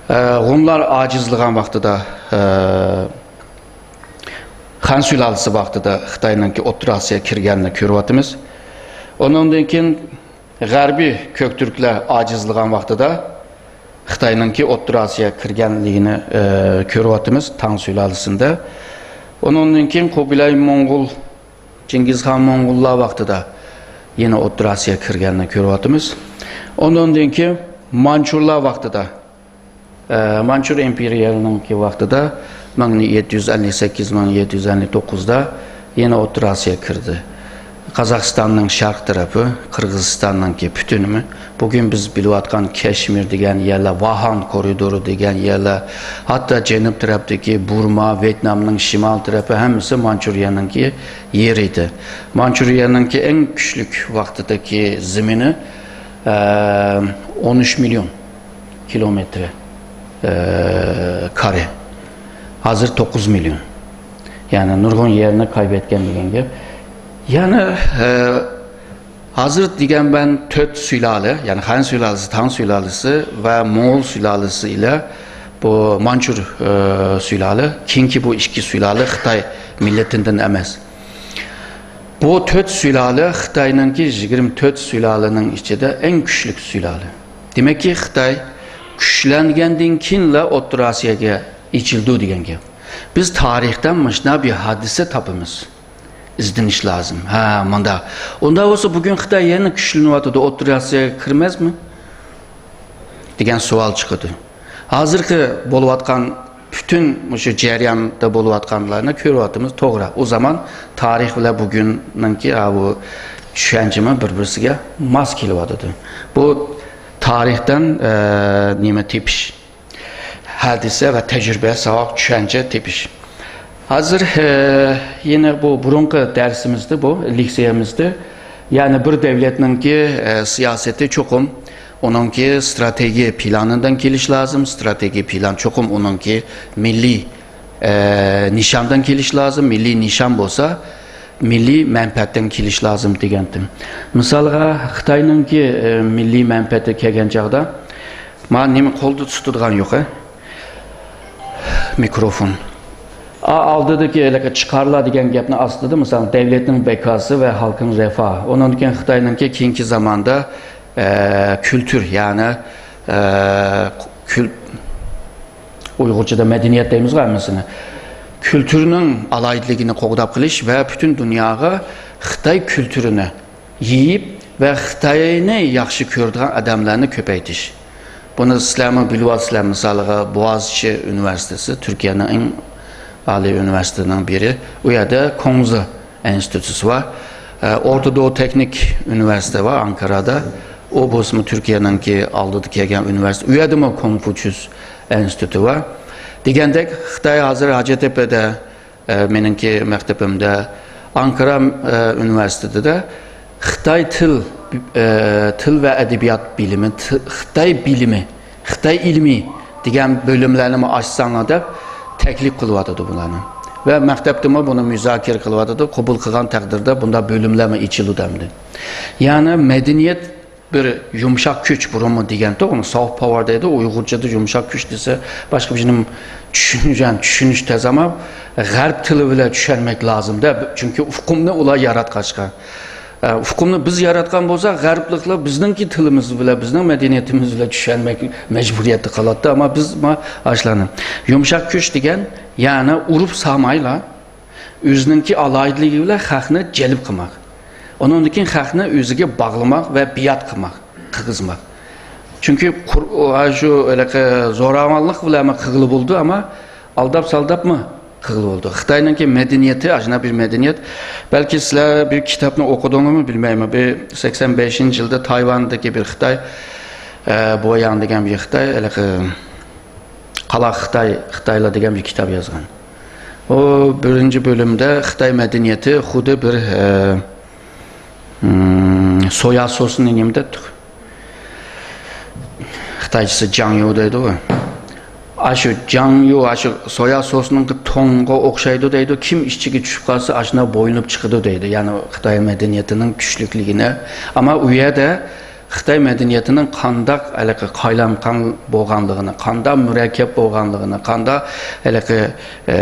ئە، ھونلار ئاجىزلىغان ۋاقتىدا، ئە، خەن سۇلالىسى ۋاقتىدا خىتاينىڭكى ئوتتۇرا ئاسىيا كىرگەننى كۆرۈۋاتىمىز. ئۇنىڭدىن كېيىن غەربىي كۆكتۈركلەر ئاجىزلىغان ۋاقتىدا خىتاينىڭكى ئوتتۇرا ئاسىيا كىرگەنلىكىنى، ئە، كۆرۈۋاتىمىز تاڭ سۇلالىسىندە. ئۇنىڭدىن كېيىن قۇبىلاي موڭغۇل، چىڭگىزخان موڭغۇللار ۋاقتىدا يەنە ئوتتۇرا ئاسىيا كىرگەننى كۆرۈۋاتىمىز. ئۇنىڭدىن كېيىن مانچۇرلار ۋاقتىدا، ئە، مانچۇر ئىمپېرىيەنىڭكى ۋاقتىدا، مىڭ يەتتە يۈز ئەللىك سەككىز، مىڭ يەتتە يۈز ئەللىك توققۇزدا يەنە ئوتتۇرا ئاسىيا كىردى. قازاقىستاننىڭ شەرق تەرىپى، قىرغىزىستاننىڭكى پۈتۈنىمۇ، بۈگۈن بىز بىلىۋاتقان كەشمىر دېگەن يەرلەر، ۋاھان كورىدورى دېگەن يەرلەر، ھەتتا جەنۇب تەرەپتىكى بۇرما، ۋيېتنامنىڭ شىمال تەرىپى ھەممىسى مانچۇرىيەنىڭكى يېرى ئىدى. مانچۇرىيەنىڭكى ئەڭ كۈچلۈك ۋاقتىدىكى زېمىنى، ئە، ئون ئۈچ مىليون كىلومېتىر، ئە، كارې. ھازىر توققۇز مىليون. يەنى نۇرغۇن يەرنى قايبەتكەن دېگەن گەپ. يەنى، ئە، ھازىر دېگەن مەن تۆت سۇلالە، يەنى خەن سۇلالىسى، تاڭ سۇلالىسى ۋە موڭغۇل سۇلالىسى ئىلە بۇ مانچۇر، ئە، سۇلالە، كېيىنكى بۇ ئىككى سۇلالە خىتاي مىللىتىدىن ئەمەس. بۇ تۆت سۇلالە خىتاينىڭكى يىگىرمە تۆت سۇلالىنىڭ ئىچىدە ئەڭ كۈچلۈك سۇلالە. دېمەككى، خىتاي كۈچلەنگەندىن كېيىنلا ئوتتۇرا ئاسىياگە ئېچىلىدۇ دېگەن گەپ. بىز تارىختىن مۇشۇنداق بىر ھادىسە تاپىمىز. ئىزدىنىش لازىم. ھە، مۇنداق. ئۇنداق بولسا، بۈگۈن خىتاي يەنە كۈچلىنىۋاتىدۇ، ئوتتۇرا ئاسىياغا كىرمەسمۇ؟ دېگەن سوئال چىقىدۇ. ھازىرقى بولۇۋاتقان پۈتۈن مۇشۇ جەرياندا بولۇۋاتقانلارنى كۆرۈۋاتىمىز، توغرا. ئۇ زامان تارىخ بىلەن بۈگۈننىڭكى، ھا، بۇ چۈشەنچىمۇ بىر-بىرسىگە ماس كېلىۋاتىدۇ. بۇ تارىختىن، ئە، نېمە تېپىش. ھادىسە ۋە تەجرىبە، ساۋاق، چۈشەنچە تېپىش. ھازىر، ئە، يەنە بۇ بۇرۇنقى دەرسىمىزدە، بۇ لېكسىيەمىزدە، يەنى بىر دەۋلەتنىڭكى، ئە، سىياسىتى چوقۇم ئۇنىڭكى ستراتېگىيە پىلانىدىن كېلىش لازىم. ستراتېگىيە پىلان چوقۇم ئۇنىڭكى مىللىي، ئە، نىشاندىن كېلىش لازىم. مىللىي نىشان بولسا، مىللىي مەنپەئەتتىن كېلىش لازىم دېگەنتىم. مىسالغا، خىتاينىڭكى، ئە، مىللىي مەنپەئەتى كەلگەن چاغدا، مانا نېمە قولدا تۇتىدىغان يوق، ئە؟ مىكروفون. ئا، ئالدىدىكى ھېلىقى چىقارلار دېگەن گەپنى ئاستىدا، مىسال، دەۋلەتنىڭ بەكاسى ۋە خەلقنىڭ رىفاھى. ئۇنىڭدىن كېيىن خىتاينىڭكى كېيىنكى زاماندا، ئە، كۈلتۈر، يەنى، ئە، كۈل-، ئۇيغۇرچىدا مەدەنىيەت دەيمىزغۇ ھەممىسىنى. كۈلتۈرنىڭ ئالاھىدىلىكىنى قوغداپ قېلىش ۋە پۈتۈن دۇنياغا خىتاي كۈلتۈرىنى يېيىپ ۋە خىتاينى ياخشى كۆرىدىغان ئادەملەرنى كۆپەيتىش. بۇنى سىلەرمۇ بىلىۋاتىسىلەر، مىسالىغا، بوغازچى ئۇنىۋېرسىتېتى، تۈركىيەنىڭ ئەڭ ئالىي ئۇنىۋېرسىتېتىنىڭ بىرى. ئۇ يەردە كوڭزى ئىنستىتۇتى بار. ئە، ئورتا دوغۇ تېخنىك ئۇنىۋېرسىتېتى بار ئانكارادا. ئۇ بولسىمۇ تۈركىيەنىڭكى ئالدىدا كەلگەن ئۇنىۋېرسىتېت. ئۇ يەردىمۇ كونفۇچيۇس ئىنستىتۇتى بار. دېگەندەك، خىتاي ھازىر ھاجەتتېپىدە، ئە، مېنىڭكى مەكتىپىمدە، ئانكارا، ئە، ئۇنىۋېرسىتېتىدا خىتاي تىل، ئە، تىل ۋە ئەدەبىيات بىلىمى، تىل، خىتاي بىلىمى، خىتاي ئىلمى دېگەن بۆلۈملەرنىمۇ ئاچساڭلار دەپ تەكلىپ قىلىۋاتىدۇ بۇلارنى. ۋە مەكتەپتىمۇ بۇنى مۇزاكىرە قىلىۋاتىدۇ. قوبۇل قىلغان تەقدىردە بۇنداق بۆلۈملەرمۇ ئېچىلىدۇ ئەمدى. يەنى مەدەنىيەت بىر يۇمشاق كۈچ، بۇرۇنمۇ دېگەنتۇق، ئۇنى سوفت پاۋېر دەيدۇ، ئۇيغۇرچىدا يۇمشاق كۈچ دېسە، باشقا بىر نېمە چۈشىنىش، يەنى چۈشىنىش تەس، ئەمما غەرب تىلى بىلەن چۈشەنمەك لازىم-دە، چۈنكى ئۇقۇمنى ئۇلار ياراتقاچقا. ئە، ئۇقۇمنى بىز ياراتقان بولساق، غەربلىكلەر بىزنىڭكى تىلىمىز بىلەن، بىزنىڭ مەدەنىيىتىمىز بىلەن چۈشەنمەك مەجبۇرىيەتتە قالاتتى، ئەمما بىز ما-، ئاشۇلارنى. يۇمشاق كۈچ دېگەن، يەنى ئۇرۇپ سالمايلا، ئۆزىنىڭكى ئالاھىدىلىكى بىلەن خەقنى جەلپ قىلماق. ئۇنىڭدىن كېيىن خەقنى ئۆزىگە باغلىماق ۋە بىئات قىلماق، قىلغۇزماق. چۈنكى قۇر-، ئۇ، شۇ ھېلىقى زوراۋانلىق بىلەنمۇ قىلغىلى بولىدۇ، ئەمما ئالداپ-سالداپمۇ قىلغىلى بولىدۇ. خىتاينىڭكى مەدەنىيىتى، ئاشۇنداق بىر مەدەنىيەت. بەلكى سىلەر بىر كىتابنى ئوقۇدۇڭلارمۇ بىلمەيمەن. بىر سەكسەن بەشىنچى يىلدا تايۋاندىكى بىر خىتاي، ئە، بوياڭ دېگەن بىر خىتاي، ھېلىقى قالاق خىتاي، خىتايلار دېگەن بىر كىتاب يازغان. ئۇ بىرىنچى بۆلۈمدە خىتاي مەدەنىيىتى خۇددى بىر، ئە، م، سويا سوسىنى نېمە دەپتۇ؟ خىتايچىسى جاڭيۇ دەيدىغۇ. ئاشۇ جاڭيۇ، ئاشۇ سويا سوسىنىڭ تۇڭىغا ئوخشايدۇ دەيدۇ. كىم ئىچىگە چۈشۈپ قالسا، ئاشۇنداق بويىنىپ چىقىدۇ دەيدۇ. يەنى خىتاي مەدەنىيىتىنىڭ كۈچلۈكلۈكىنى. ئەمما ئۇ يەردە خىتاي مەدەنىيىتىنىڭ قانداق ھېلىقى قايلامقان بولغانلىقىنى، قانداق مۇرەككەپ بولغانلىقىنى، قانداق ھېلىقى، ئە،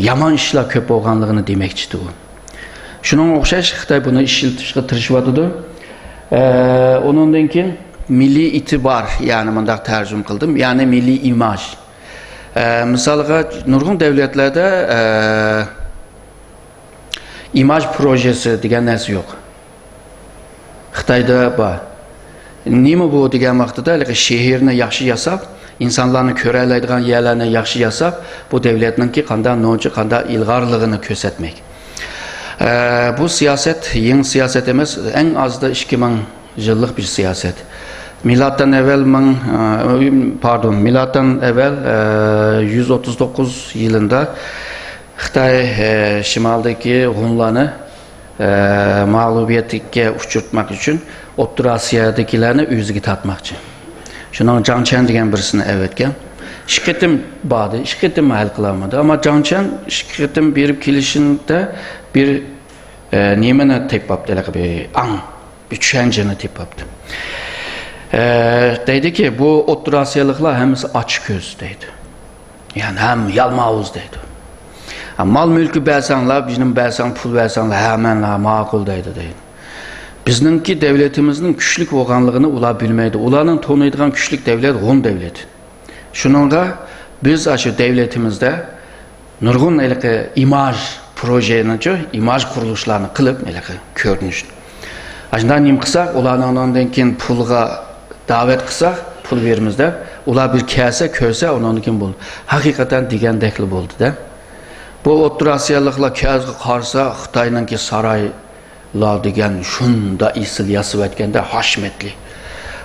يامان ئىشلار كۆپ بولغانلىقىنى دېمەكچىدى ئۇ. شۇنىڭغا ئوخشاش خىتاي بۇنى ئىشلىتىشقا تىرىشىۋاتىدۇ. ئە، ئۇنىڭدىن كېيىن مىللىي ئېتىبار، يەنى مۇنداق تەرجىمە قىلدىم، يەنى مىللىي ئىماژ. ئە، مىسالغا، نۇرغۇن دەۋلەتلەردە، ئە، ئىماژ پروژېسى دېگەن نەرسە يوق. خىتايدا بار. نېمە بۇ دېگەن ۋاقتىدا، ھېلىقى شەھەرنى ياخشى ياساپ، ئىنسانلارنى كۆرەلەيدىغان يەرلەرنى ياخشى ياساپ، بۇ دەۋلەتنىڭكى قانداق نوچى، قانداق ئىلغارلىقىنى كۆرسەتمەك. ئە، بۇ سىياسەت، يېڭى سىياسەت ئەمەس، ئەڭ ئازدا ئىككى مىڭ يىللىق بىر سىياسەت. مىلادتىن ئەۋۋەل مىڭ، ئە، پاردون، مىلادتىن ئەۋۋەل، ئە، يۈز ئوتتۇز توققۇز يىلىندا خىتاي، ئە، شىمالدىكى ھونلارنى، ئە، مەغلۇبىيەتكە ئۇچرىتماق ئۈچۈن ئوتتۇرا ئاسىيادىكىلەرنى ئۆزىگە تارتماقچى. شۇنىڭ جاڭ چيەن دېگەن بىرسىنى ئەۋەتكەن. ئىككى قېتىم باردى، ئىككى قېتىم ھەل قىلالمىدى. ئەمما جاڭ چيەن ئىككى قېتىم بېرىپ كېلىشىدە بىر، ئە، نېمىنى تېپىپتۇ، ھېلىقى بىر ئاڭ، بىر چۈشەنچىنى تېپىپتۇ. ئە، دەيدىكى، بۇ ئوتتۇرا ئاسىيالىقلار ھەممىسى ئاچكۆز دەيدۇ. يەنى ھەم يالماۋۇز دەيدۇ. ھە، مال مۈلكى بەرسەڭلار، بىزنىڭ بەرسەڭ، پۇل بەرسەڭلار، ھەممەلا ماقۇل دەيدۇ، دەيدۇ. بىزنىڭكى دەۋلىتىمىزنىڭ كۈچلۈك بولغانلىقىنى ئۇلار بىلمەيدۇ. ئۇلارنىڭ تونۇيدىغان كۈچلۈك دەۋلەت ھون دەۋلىتى. شۇنىڭغا بىز ئاشۇ دەۋلىتىمىزدە نۇرغۇن ھېلىقى ئىماژ پروژېنىچۇ، ئىماژ قۇرۇلۇشلارنى قىلىپ، ھېلىقى كۆرۈنۈش. ئاشۇنداق نېمە قىلساق، ئۇلارنىڭ ئۇنىڭدىن كېيىن پۇلغا دەۋەت قىلساق، پۇل بېرىمىز دەپ، ئۇلار بىر كەلسە، كۆرسە، ئۇنىڭدىن كېيىن بولدى. ھەقىقەتەن دېگەندەكلا بولدى-دە. بۇ ئوتتۇرا ئاسىيالىقلار كەلگە قارىسا، خىتاينىڭكى ساراي لا دېگەن شۇنداق ئېسىل ياسىۋەتكەندە، ھاشمەتلىك.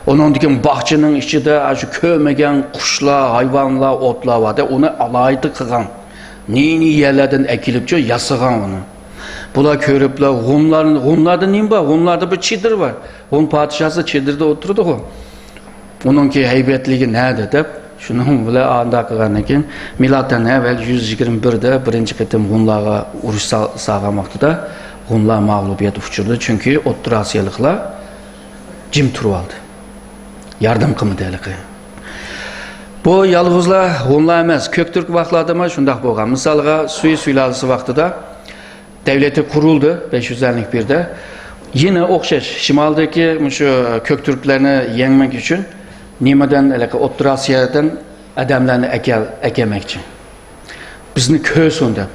ئۇنىڭدىن كېيىن باغچىنىڭ ئىچىدە ئاشۇ كۆرمىگەن قۇشلار، ھايۋانلار، ئوتلار بار-دە، ئۇنى ئالاھىدە قىلغان. نى-نى يەرلەردىن ئەكېلىپچۇ ياسىغان ئۇنى. بۇلار كۆرۈپلا، ھونلار، ھونلاردا نېمە بار؟ ھونلاردا بىر چېدىر بار. ھون پادىشاھسى چېدىردا ئولتۇرىدىغۇ. ئۇنىڭكى ھەيۋەتلىكى نەدە دەپ، شۇنىڭ بىلەن ئانداق قىلغاندىن كېيىن، مىلادتىن ئەۋۋەل يۈز يىگىرمە بىردە بىرىنچى قېتىم ھونلارغا ئۇرۇش سا-، سالغان ۋاقتىدا ھونلار مەغلۇبىيەت ئۇچرىدى، چۈنكى ئوتتۇرا ئاسىيالىقلار جىم تۇرۇۋالدى. ياردەم قىلمىدى ھېلىقى. بۇ يالغۇزلا ھونلار ئەمەس، كۆك تۈرك ۋاقىتلاردىمۇ شۇنداق بولغان. مىسالغا، سۈي سۇلالىسى ۋاقتىدا دەۋلىتى قۇرۇلدى، بەش يۈز ئەللىك بىردە. يەنە ئوخشاش، شىمالدىكى مۇشۇ كۆك تۈركلەرنى يەڭمەك ئۈچۈن نېمىدىن، ھېلىقى ئوتتۇرا ئاسىيادىن ئادەملەرنى ئەكەل-، ئەكەلمەكچى. بىزنى كۆرسۇن دەپ.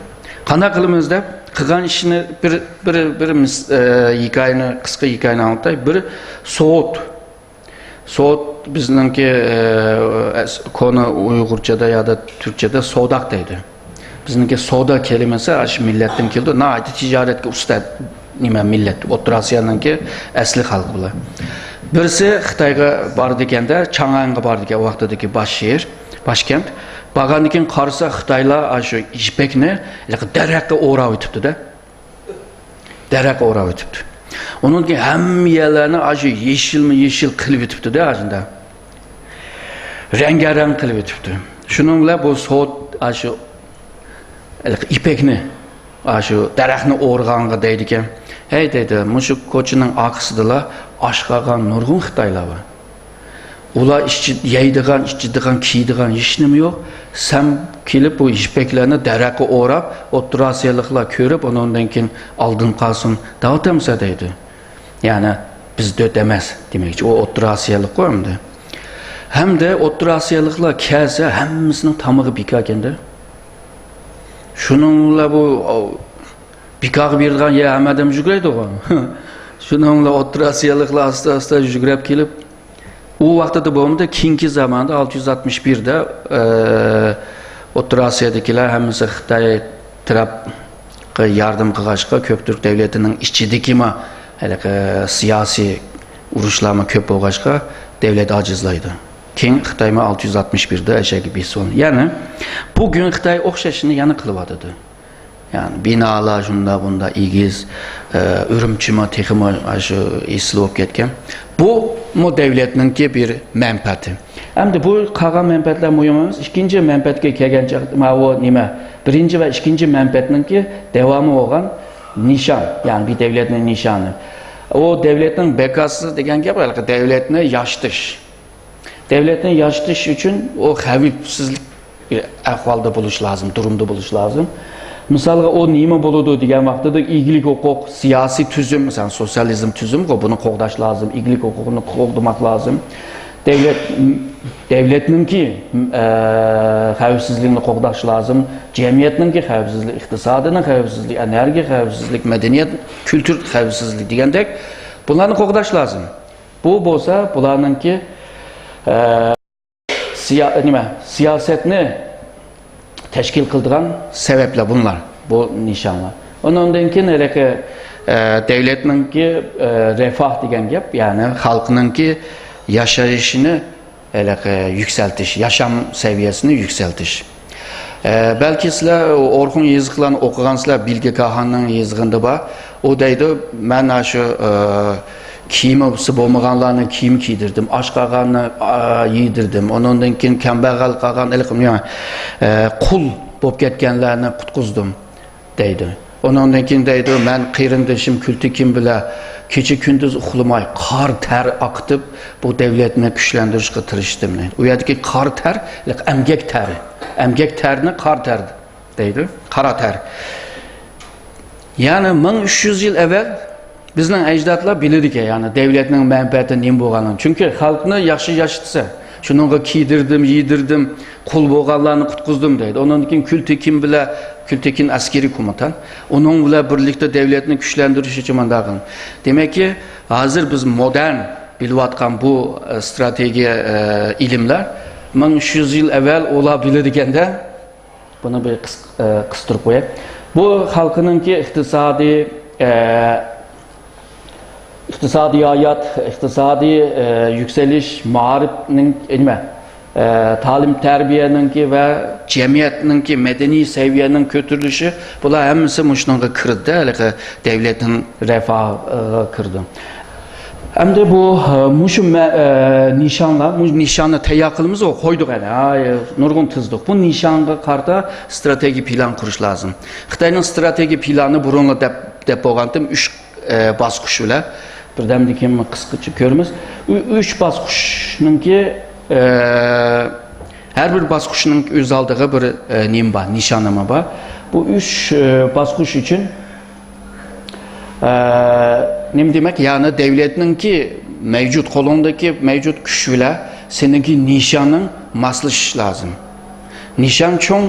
قانداق قىلىمىز دەپ، قىلغان ئىشىنى بىر، بىر، بىر مىس-، ئە، ھېكايىنى، قىسقا ھېكايىنى ئاڭلىتاي. بىر سوۋېت سوت بىزنىڭكى، ئە، ئەس-، كونا ئۇيغۇرچەدە يادا تۈركچەدە سوداق دەيدۇ. بىزنىڭكى سودا كەلىمىسى ئاشۇ مىللەتتىن كېلىدۇ. ناھايىتى تىجارەتكە ئۇستا نېمە مىللەت. ئوتتۇرا ئاسىيانىڭكى ئەسلى خەلقى بۇلار. بىرسى خىتايغا بارىدىكەندە، چاڭئەنغا بارىدىكەن، ئۇ ۋاقتىدىكى باش شەھەر، باشكەنت. بارغاندىن كېيىن قارىسا، خىتايلار ئاشۇ يىپەكنى ھېلىقى دەرەخكە ئوراۋېتىپتۇ-دە. دەرەخ ئوراپ ئۆتۈپتۇ. ئۇنىڭدىن كېيىن ھەممە يەرلەرنى ئاشۇ يېشىلمۇ يېشىل قىلىپ ئۆتۈپتۇ-دە، ئاشۇنداق. رەڭگارەڭ قىلىپ ئۆتۈپتۇ. شۇنىڭ بىلەن بۇ سوت ئاشۇ يىپەكنى، ئاشۇ دەرەخنى ئورىغانغا دەيدىكەن، ھەي دەيدۇ، مۇشۇ كوچىنىڭ ئارقىسىدىلا ئاچ قالغان نۇرغۇن خىتايلار بار. ئۇلار ئىچى-، يەيدىغان، ئىچىدىغان، كىيىدىغان ھېچنېمە يوق. سەن كېلىپ بۇ يىپەكلەرنى دەرەخكە ئوراپ، ئوتتۇرا ئاسىيالىقلار كۆرۈپ، ئۇنىڭدىن كېيىن ئالدىن قالسۇن دەۋاتامسەن دەيدۇ. يەنى بىز دۆت ئەمەس دېمەكچى، ئۇ ئوتتۇرا ئاسىيالىققۇ ئەمدى. ھەمدە ئوتتۇرا ئاسىيالىقلار كەلسە ھەممىسىنىڭ تامىقى بىكاركەندە. شۇنىڭ بىلەن بۇ، ئاو، بىكارغا بېرىدىغان يەر ھەممەدىن يۈگۈرەيدىغۇ. شۇنىڭ بىلەن ئوتتۇرا ئاسىيالىقلار ئاستا-ئاستا يۈگۈرەپ كېلىپ، ئۇ ۋاقتىدا بولمىدى، كېيىنكى زاماندا ئالتە يۈز ئاتمىش بىردە، ئە، ئوتتۇرا ئاسىيادىكىلەر ھەممىسى خىتاي تەرەپكە ياردەم قىلغاچقا، كۆپتۈرك دەۋلىتىنىڭ ئىچىدىكىمۇ ھېلىقى سىياسىي ئۇرۇشلارمۇ كۆپ بولغاچقا، دەۋلەت ئاجىزلايدۇ. كېيىن خىتايمۇ ئالتە يۈز ئاتمىش بىردە ئەشەگە بېسىۋالدى. يەنى بۈگۈن خىتاي ئوخشاشنى يەنە قىلىۋاتىدۇ. يەنى بىنالار شۇنداق بۇنداق ئېگىز، ئە، ئۈرۈمچىمۇ تېخىمۇ شۇ ئېسىل بولۇپ كەتكەن. بۇمۇ دەۋلەتنىڭكى بىر مەنپەئەتى. ئەمدى بۇ قالغان مەنپەئەتلەر مۇھىم ئەمەس. ئىككىنچى مەنپەئەتكە كەلگەن چاغدا، ماۋۇ نېمە؟ بىرىنچى ۋە ئىككىنچى مەنپەئەتنىڭكى داۋامى بولغان نىشان، يەنى بىر دەۋلەتنىڭ نىشانى. ئۇ دەۋلەتنىڭ بەقاسى دېگەن گەپ، ھېلىقى دەۋلەتنى ياشىتىش. دەۋلەتنى ياشىتىش ئۈچۈن ئۇ خەۋپسىزلىك ئەھۋالدا بولۇش لازىم، دۇرۇمدا بولۇش لازىم. مىسالغا، ئۇ نېمە بولىدۇ دېگەن ۋاقتىدا، ئىگىلىك ھوقۇق، سىياسىي تۈزۈم، مىسال، سوتسىيالىزم تۈزۈمغۇ، بۇنى قوغداش لازىم، ئىگىلىك ھوقۇقىنى قوغدىماق لازىم. دەۋلەت، دەۋلەتنىڭكى، ئە، خەۋپسىزلىكىنى قوغداش لازىم، جەمئىيەتنىڭكى خەۋپسىزلىك، ئىقتىسادىنىڭ خەۋپسىزلىك، ئېنېرگىيە خەۋپسىزلىك، مەدەنىيەت، كۈلتۈر خەۋپسىزلىك دېگەندەك، بۇلارنى قوغداش لازىم. بۇ بولسا بۇلارنىڭكى، ئە، سىيا-، نېمە، سىياسەتنى تەشكىل قىلىدىغان سەۋەبلەر بۇلار، بۇ نىشانلار. ئۇنىڭدىن كېيىن ھېلىقى، ئە، دەۋلەتنىڭكى، ئە، رەفاھ دېگەن گەپ، يەنى خەلقنىڭكى ياشايىشىنى ھېلىقى يۈكسەلتىش، ياشام سەۋىيەسىنى يۈكسەلتىش. ئە، بەلكى سىلەر ئورخۇن يېزىقلارنى ئوقۇغانسىلەر، بىلگە كاھاننىڭ يېزىقىدا بار. ئۇ دەيدۇ، مەن ئاشۇ، ئە، كىيىمى بولمىغانلارنى كىيىم كىيدۈردۈم، ئاچ قالغاننى، ئا، يېدۈردۈم، ئۇنىڭدىن كېيىن كەمبەغەل قالغان، ئە، قۇل بولۇپ كەتكەنلەرنى قۇتقۇزدۇم، دەيدۇ. ئۇنىڭدىن كېيىن دەيدۇ، مەن قېرىندىشىم كۈلتىكىم بىلەن كېچە كۈندۈز ئۇخلىماي، قار تەر ئاقىتىپ، بۇ دەۋلەتنى كۈچلەندۈرۈشكە تىرىشتىم، دەيدۇ. ئۇ يەردىكى قار تەر، ئەمگەك تەرى. ئەمگەك تەرنى قار تەر دەيدۇ، قارا تەر. يەنى مىڭ ئۈچ يۈز يىل ئەۋۋەل بىزنىڭ ئەجدادلار بىلىدىكەن، يەنى دەۋلەتنىڭ مەنپەئەتى نېمە بولغانلىقىنى. چۈنكى خەلقنى ياخشى ياشىتسا، شۇنىڭغا كىيدۈردۈم، يېدۈردۈم، قۇل بولغانلارنى قۇتقۇزدۇم دەيدۇ. ئۇنىڭدىن كېيىن كۈلتېكىن بىلەن، كۈلتېكىن ئەسكىرىي كومىتان، ئۇنىڭ بىلەن بىرلىكتە دەۋلەتنى كۈچلەندۈرۈش ئۈچۈن مانداق قىلغان. دېمەككى، ھازىر بىز مودېرن بىلىۋاتقان بۇ، ئە، ئىستراتېگىيە، ئە، ئىلىملەر مىڭ ئۈچ يۈز يىل ئەۋۋەل ئۇلار بىلىدىكەندە، بۇنى بىر قىس-، ئە، قىستۇرۇپ قوياي. بۇ خەلقنىڭكى ئىقتىسادىي، ئە، ئىقتىسادىي ھايات، ئىقتىسادىي، ئە، يۈكسىلىش، مائارىپنىڭ، نېمە، ئە، تەلىم تەربىيەنىڭكى ۋە جەمئىيەتنىڭكى مەدەنىي سەۋىيەنىڭ كۆتۈرۈلۈشى، بۇلار ھەممىسى مۇشۇنىڭغا كىرىدۇ، ھېلىقى دەۋلەتنىڭ رەفاھىغا كىرىدۇ. ئەمدى بۇ، ئە، مۇشۇ مە-، ئە، نىشانلار، مۇ-، نىشاننى تەييار قىلىمىز، ئۇ قويدۇق ئەنە، ھاي، نۇرغۇن تىزدۇق. بۇ نىشانغا قارىتا ئىستراتېگىيە پىلان قۇرۇش لازىم. خىتاينىڭ ئىستراتېگىيە پىلانى بۇرۇنلا دەپ، دەپ بولغانتىم، ئۈچ، ئە، باسقۇچ بىلەن. بىردەمدىن كېيىن قىسقىچە كۆرىمىز. ئۈ-، ئۈچ باسقۇچنىڭكى، ئە، ھەر بىر باسقۇچنىڭ ئۆز ئالدىغا بىر، ئە، نېمە بار، نىشانىمۇ بار. بۇ ئۈچ، ئە، باسقۇچ ئۈچۈن ئە، نېمە دېمەك؟ يەنى دەۋلەتنىڭكى مەۋجۇت، قولۇڭدىكى مەۋجۇت كۈچ بىلەن سېنىڭكى نىشانىڭ ماسلىشىشى لازىم. نىشان چوڭ،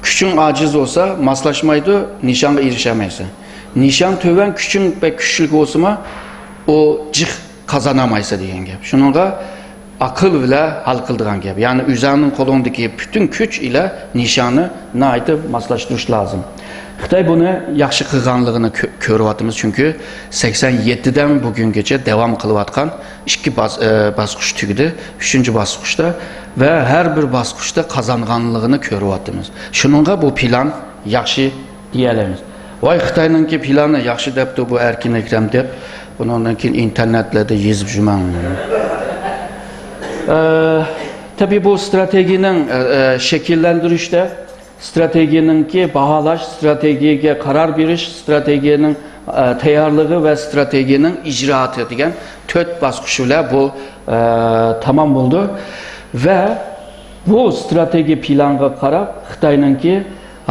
كۈچۈڭ ئاجىز بولسا، ماسلاشمايدۇ، نىشانغا ئېرىشەلمەيسەن. نىشان تۆۋەن، كۈچۈڭ بەك كۈچلۈك بولسىمۇ، ئۇ جىق قازانالمايسەن دېگەن گەپ. شۇنىڭغا ئاقىل بىلەن ھەل قىلىدىغان گەپ. يەنى ئۆزۈڭنىڭ قولۇڭدىكى پۈتۈن كۈچ ئىلە نىشاننى ناھايىتى ماسلاشتۇرۇش لازىم. خىتاي بۇنى ياخشى قىلغانلىقىنى كۆ-، كۆرۈۋاتىمىز، چۈنكى سەكسەن يەتتىدىن بۈگۈنگىچە داۋام قىلىۋاتقان ئىككى باس-، ئە، باسقۇچ تۈگىدى، ئۈچىنچى باسقۇچتا ۋە ھەر بىر باسقۇچتا قازانغانلىقىنى كۆرۈۋاتىمىز. شۇنىڭغا بۇ پىلان ياخشى دېيەلەيمىز. ۋاي، خىتاينىڭكى پىلانى ياخشى دەپتۇ بۇ ئەركىن ئەكرەم دەپ، بۇنىڭدىن كېيىن ئىنتېرنېتلەردە يېزىپ يۈرمەڭ. ئە، تەبىئىي، بۇ ئىستراتېگىيەنىڭ، ئە، ئە، شەكىللەندۈرۈشتە، ئىستراتېگىيەنىڭكى باھالاش، ئىستراتېگىيەگە قارار بېرىش، ئىستراتېگىيەنىڭ، ئە، تەييارلىقى ۋە ئىستراتېگىيەنىڭ ئىجرائاتى دېگەن تۆت باسقۇچ بىلەن بۇ، ئە، تامام بولىدۇ. ۋە بۇ ئىستراتېگىيە پىلانغا قاراپ، خىتاينىڭكى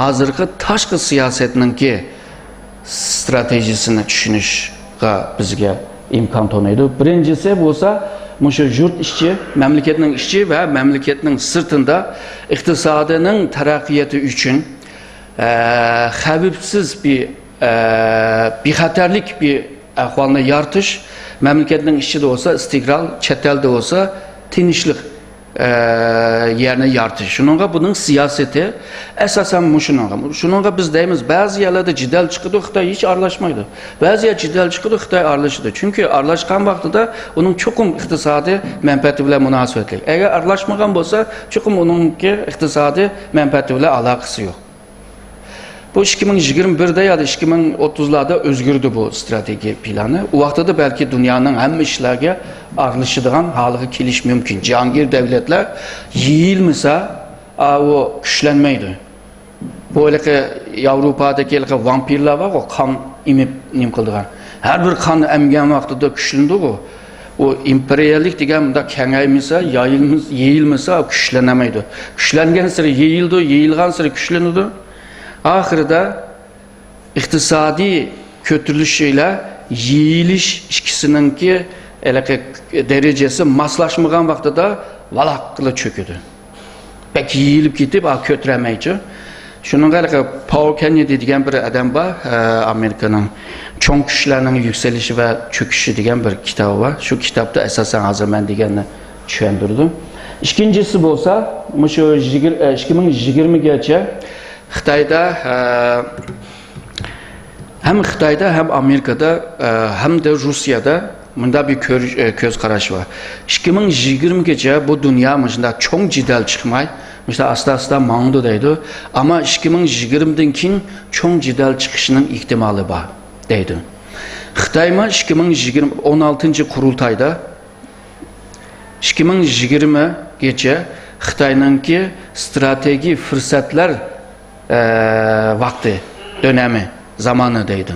ھازىرقى تاشقى سىياسەتنىڭكى ئىستراتېگىيەسىنى چۈشىنىشقا بىزگە ئىمكان تونۇيدۇ. بىرىنچىسى بولسا، مۇشۇ يۇرت ئىچى، مەملىكەتنىڭ ئىچى ۋە مەملىكەتنىڭ سىرتىدا ئىقتىسادىنىڭ تەرەققىياتى ئۈچۈن، ئە، خەۋپسىز بىر، ئە، بىخەتەرلىك بىر ئەھۋالنى يارىتىش، مەملىكەتنىڭ ئىچىدە بولسا ئىستىقرار، چەت ئەلدە بولسا تىنچلىق، ئە، يەرنى يارىتىش. شۇنىڭغا بۇنىڭ سىياسىتى ئاساسەن مۇشۇنىڭغا. شۇنىڭغا بىز دەيمىز، بەزى يەرلەردە جېدەل چىقىدۇ، خىتاي ھېچ ئارىلاشمايدۇ. بەزى يەر جېدەل چىقىدۇ، خىتاي ئارىلىشىدۇ. چۈنكى ئارىلاشقان ۋاقتىدا ئۇنىڭ چوقۇم ئىقتىسادىي مەنپەئەتى بىلەن مۇناسىۋەتلىك. ئەگەر ئارىلاشمىغان بولسا، چوقۇم ئۇنىڭكى ئىقتىسادىي مەنپەئەتى بىلەن ئالاقىسى يوق. بۇ ئىككى مىڭ يىگىرمە بىردە يا ئىككى مىڭ ئوتتۇزلاردا ئۆزگىرىدۇ بۇ ئىستراتېگىيە پىلانى. ئۇ ۋاقتىدا بەلكى دۇنيانىڭ ھەممە ئىشلارغا ئارىلىشىدىغان ھالغا كېلىشى مۇمكىن. جاھانگىر دۆلەتلەر يېيىلمىسا، ئا، ئۇ كۈچلەنمەيدۇ. بۇ ھېلىقى ياۋروپادىكى ھېلىقى ۋامپىرلار بارغۇ، قان ئېمىپ نېمە قىلىدىغان. ھەر بىر قان ئەمگەن ۋاقتىدا كۈچلىنىدىغۇ. ئۇ ئىمپېرىيەلىك دېگەن مۇنداق كېڭەيمىسە، يايىلمىس-، يېيىلمىسا، ئۇ كۈچلىنەلمەيدۇ. كۈچلەنگەنسېرى يېيىلىدۇ، يېيىلغانسېرى كۈچلىنىدۇ. ئاخىرىدا ئىقتىسادىي كۆتۈرۈلۈش بىلەن يېيىلىش ئىككىسىنىڭكى ھېلىقى دەرىجىسى ماسلاشمىغان ۋاقتىدا ۋالاققىلا چۆكىدۇ. بەك يېيىلىپ كېتىپ، ئا، كۆتۈرەلمەيچۇ. شۇنىڭغا ھېلىقى پاول كېننېدى دېگەن بىر ئادەم بار، ئە، ئامېرىكىنىڭ چوڭ كۈچلەرنىڭ يۈكسىلىشى ۋە چۆكۈشى دېگەن بىر كىتابى بار. شۇ كىتابتا ئاساسەن ھازىر مەن دېگەننى چۈشەندۈرىدۇ. ئىككىنچىسى بولسا، مۇشۇ يىگىر-، ئە، ئىككى مىڭ يىگىرمىگىچە خىتايدا، ئە، ھەم خىتايدا، ھەم ئامېرىكىدا، ئە، ھەمدە روسىيەدە مۇنداق بىر كۆرۈش، ئە، كۆز قاراش بار. ئىككى مىڭ يىگىرمىگىچە بۇ دۇنيا مۇشۇنداق چوڭ جېدەل چىقماي، مۇشۇنداق ئاستا-ئاستا ماڭىدۇ دەيدۇ. ئەمما ئىككى مىڭ يىگىرمىدىن كېيىن چوڭ جېدەل چىقىشىنىڭ ئېھتىمالى بار دەيدۇ. خىتايمۇ ئىككى مىڭ يىگىرمە، ئون ئالتىنچى قۇرۇلتايدا ئىككى مىڭ يىگىرمىگىچە خىتاينىڭكى ئىستراتېگىي پۇرسەتلەر، ئە، ۋاقتى، دۆنەمى، زامانى دەيدۇ.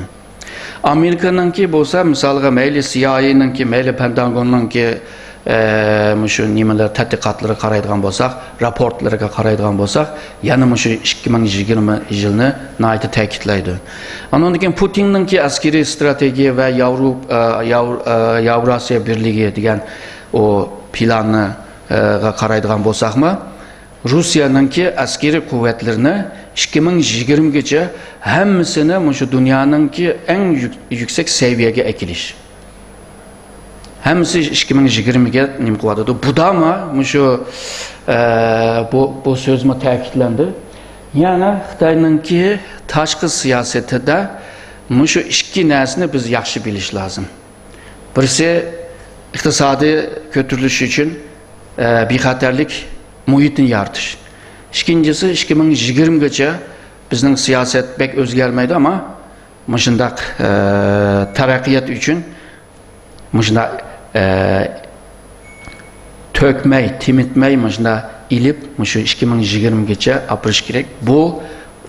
ئامېرىكىنىڭكى بولسا، مىسالغا، مەيلى سىئايئېنىڭكى، مەيلى پېنتاگوننىڭكى، ئە، مۇشۇ نېمىلەر، تەتقىقاتلىرىغا قارايدىغان بولساق، راپورتلىرىغا قارايدىغان بولساق، يەنە مۇشۇ ئىككى مىڭ يىگىرمە يىلنى ناھايىتى تەكىتلەيدۇ. ئانىڭدىن كېيىن پۇتىننىڭكى ئەسكىرىي ئىستراتېگىيە ۋە ياۋرو-، ئە، ياۋر-، ئە، ياۋراسىيا بىرلىكى دېگەن ئۇ پىلانىغا قارايدىغان بولساقمۇ، روسىيەنىڭكى ئەسكىرىي قۇۋۋەتلىرىنى ئىككى مىڭ يىگىرمىگىچە ھەممىسىنى مۇشۇ دۇنيانىڭكى ئەڭ يۈك-، يۈكسەك سەۋىيەگە ئەكېلىش. ھەممىسى ئىككى مىڭ يىگىرمىگە نېمە قىلىۋاتىدۇ؟ بۇدامۇ مۇشۇ، ئە، بۇ، بۇ سۆزمۇ تەكىتلەندى. يەنى خىتاينىڭكى تاشقى سىياسىتىدە مۇشۇ ئىككى نەرسىنى بىز ياخشى بىلىش لازىم. بىرسى ئىقتىسادىي كۆتۈرۈلۈش ئۈچۈن، ئە، بىخەتەرلىك مۇھىتىنى يارىتىش. ئىككىنچىسى، ئىككى مىڭ يىگىرمىگىچە بىزنىڭ سىياسەت بەك ئۆزگەرمەيدۇ، ئەمما مۇشۇنداق، ئە، تەرەققىيات ئۈچۈن مۇشۇنداق، ئە، تۆكمەي، تېمىتمەي، مۇشۇنداق ئېلىپ، مۇشۇ ئىككى مىڭ يىگىرمىگىچە ئاپىرىش كېرەك. بۇ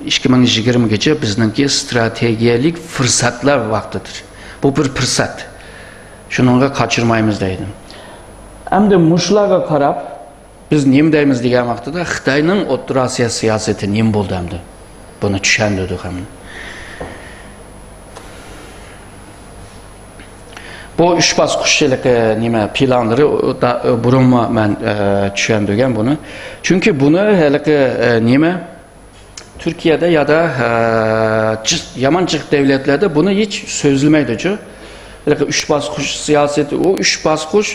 ئىككى مىڭ يىگىرمىگىچە بىزنىڭكى ئىستراتېگىيەلىك پۇرسەتلەر ۋاقتىدۇر. بۇ بىر پۇرسەت. شۇنىڭغا قاچۇرمايمىز دەيدۇ. ئەمدى مۇشۇلارغا قاراپ، بىز نېمە دەيمىز دېگەن ۋاقتىدا، خىتاينىڭ ئوتتۇرا ئاسىيا سىياسىتى نېمە بولدى ئەمدى؟ بۇنى چۈشەندۈردۇق ئەمدى. بۇ ئۈچ باسقۇچلۇق نېمە پىلانلىرى، ئۇ دا، بۇرۇنمۇ مەن، ئە، چۈشەندۈرگەن بۇنى. چۈنكى بۇنى ھېلىقى، ئە، نېمە، تۈركىيەدە يا دا، ئە، جىق، يامان جىق دۆلەتلەردە بۇنى ھېچ سۆزلىمەيدۇچۇ. ھېلىقى ئۈچ باسقۇچ سىياسىتى، ئۇ ئۈچ باسقۇچ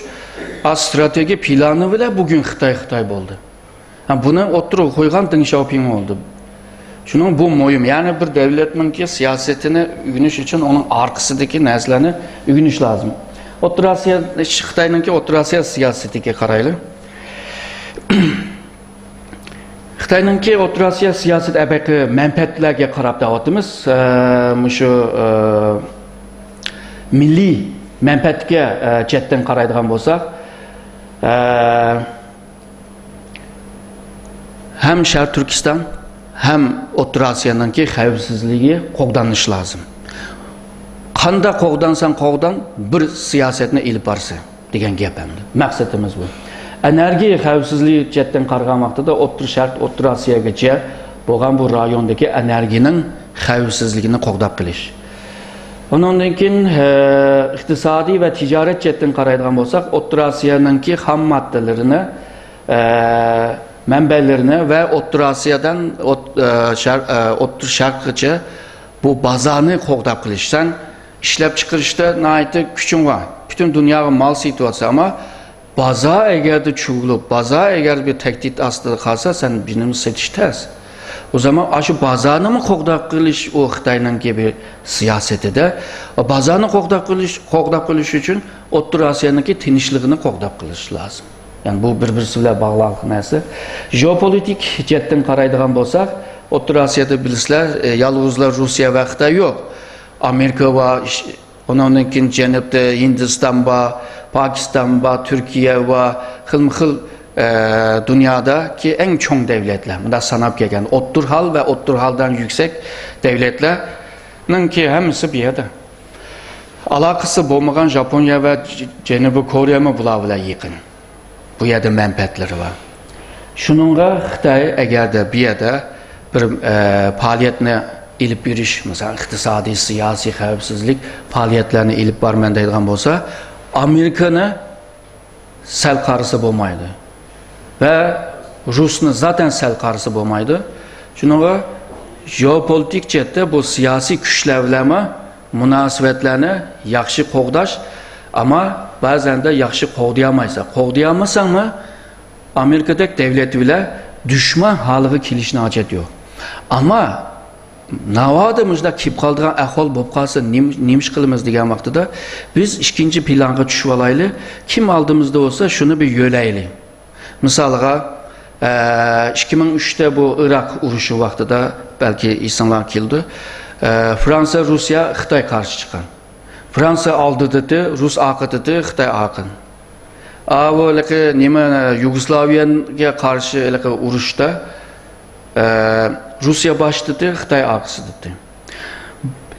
ئا، ستراتېگىيە پىلانى بىلەن بۈگۈن خىتاي خىتاي بولدى. ھە، بۇنى ئوتتۇرىغا قويغان دېڭ شياۋپىڭ بولدى. شۇنىڭ بۇ مۇھىم. يەنى بىر دۆلەتنىڭكى سىياسىتىنى ئۆگىنىش ئۈچۈن ئۇنىڭ ئارقىسىدىكى نەرسىلەرنى ئۆگىنىش لازىم. ئوتتۇرا ئاسىيا، خىتاينىڭكى ئوتتۇرا ئاسىيا سىياسىتىگە قارايلى. خىتاينىڭكى ئوتتۇرا ئاسىيا سىياسىتى ئەبەقى مەنپەئەتلەرگە قاراپ دەۋاتىمىز. ئە، مۇشۇ، ئە، مىللىي مەنپەئەتكە، ئە، جەھەتتىن قارايدىغان بولساق، ئە، ھەم شەرقىي تۈركىستان، ھەم ئوتتۇرا ئاسىيانىڭكى خەۋپسىزلىكى قوغدىنىشى لازىم. قانداق قوغدانساڭ قوغدان، بىر سىياسەتنى ئېلىپ بارسا دېگەن گەپ ئەمدى. مەقسىتىمىز بۇ. ئېنېرگىيە خەۋپسىزلىكى جەھەتتىن قارىغان ۋاقتىدا ئوتتۇرا شەرق، ئوتتۇرا ئاسىياگىچە بولغان بۇ رايوندىكى ئېنېرگىيەنىڭ خەۋپسىزلىكىنى قوغداپ قېلىش. ئۇنىڭدىن كېيىن، ئە، ئىقتىسادىي ۋە تىجارەت جەھەتتىن قارايدىغان بولساق، ئوتتۇرا ئاسىيانىڭكى خام ماددىلىرىنى، ئە، مەنبەلىرىنى ۋە ئوتتۇرا ئاسىيادىن ئوت-، ئە، شەر-، ئە، ئوتتۇرا شەرققىچە بۇ بازارنى قوغداپ قېلىش. سەن ئىشلەپچىقىرىشتا ناھايىتى كۈچۈڭ بار. پۈتۈن دۇنياغا مال سېتىۋاتىسەن، ئەمما بازار ئەگەردە چۈۋۈلۈپ، بازار ئەگەر بىر تەھدىت ئاستىدا قالسا، سەن بىر نېمە سېتىش تەس. ئۇ زامان ئاشۇ بازارنىمۇ قوغداپ قېلىش ئۇ خىتاينىڭكى بىر سىياسىتىدە. بازارنى قوغداپ قېلىش، قوغداپ قېلىش ئۈچۈن ئوتتۇرا ئاسىيانىڭكى تىنچلىقىنى قوغداپ قېلىش لازىم. يەنى بۇ بىر-بىرسى بىلەن باغلىق نەرسە. ژېئوپولىتىك جەھەتتىن قارايدىغان بولساق، ئوتتۇرا ئاسىيادا بىلىسىلەر، ئە، يالغۇزلا روسىيە ۋە خىتاي يوق. ئامېرىكا بار، ئىش-، ئۇنىڭدىن كېيىن جەنۇبتا ھىندىستان بار، پاكىستان بار، تۈركىيە بار، خىلمۇ خىل، ئە، دۇنيادىكى ئەڭ چوڭ دەۋلەتلەر. مۇنداق ساناپ كەلگەندە، ئوتتۇرا ھال ۋە ئوتتۇرا ھالدىن يۈكسەك دەۋلەتلەرنىڭكى ھەممىسى بۇ يەردە. ئالاقىسى بولمىغان ژاپونىيە ۋە ج-، جەنۇبىي كورېيەمۇ بۇلار بىلەن يېقىن. بۇ يەردە مەنپەئەتلىرى بار. شۇنىڭغا خىتاي ئەگەردە بۇ يەردە بىر، ئە، پائالىيەتنى ئېلىپ يۈرۈش، مىسال، ئىقتىسادىي، سىياسىي، خەۋپسىزلىك پائالىيەتلەرنى ئېلىپ بارىمەن دەيدىغان بولسا، ئامېرىكىنى سەل قارىسا بولمايدۇ. ۋە رۇسنى زاتەن سەل قارىسا بولمايدۇ. شۇنىڭغا ژېئوپولىتىك جەھەتتە بۇ سىياسىي كۈچلەر بىلەنمۇ مۇناسىۋەتلەرنى ياخشى قوغداش، ئەمما بەزەندە ياخشى قوغدىيالمايسەن. قوغدىيالمىساڭمۇ ئامېرىكىدەك دەۋلەت بىلەن دۈشمەن ھالىغا كېلىشنىڭ ھاجەت يوق. ئەمما ناۋادا مۇشۇنداق كېلىپ قالىدىغان ئەھۋال بولۇپ قالسا، نېمە، نېمە ئىش قىلىمىز دېگەن ۋاقتىدا، بىز ئىككىنچى پىلانغا چۈشۈۋالايلى، كىم ئالدىمىزدا بولسا، شۇنى بىر يۆلەيلى. مىسالغا، ئە، ئىككى مىڭ ئۈچتە بۇ ئىراق ئۇرۇشى ۋاقتىدا، بەلكى ئېسىڭلارغا كېلىدۇ، ئە، فرانسىيە، روسىيە، خىتاي قارشى چىققان. فرانسىيە ئالدىدا ئىدى، رۇس ئارقىدا ئىدى، خىتاي ئارقىدا. ئاۋۇ ھېلىقى نېمە، يۇگوسلاۋىيەگە قارشى ھېلىقى ئۇرۇشتا، ئە، روسىيە باشتا ئىدى، خىتاي ئارقىسىدا ئىدى.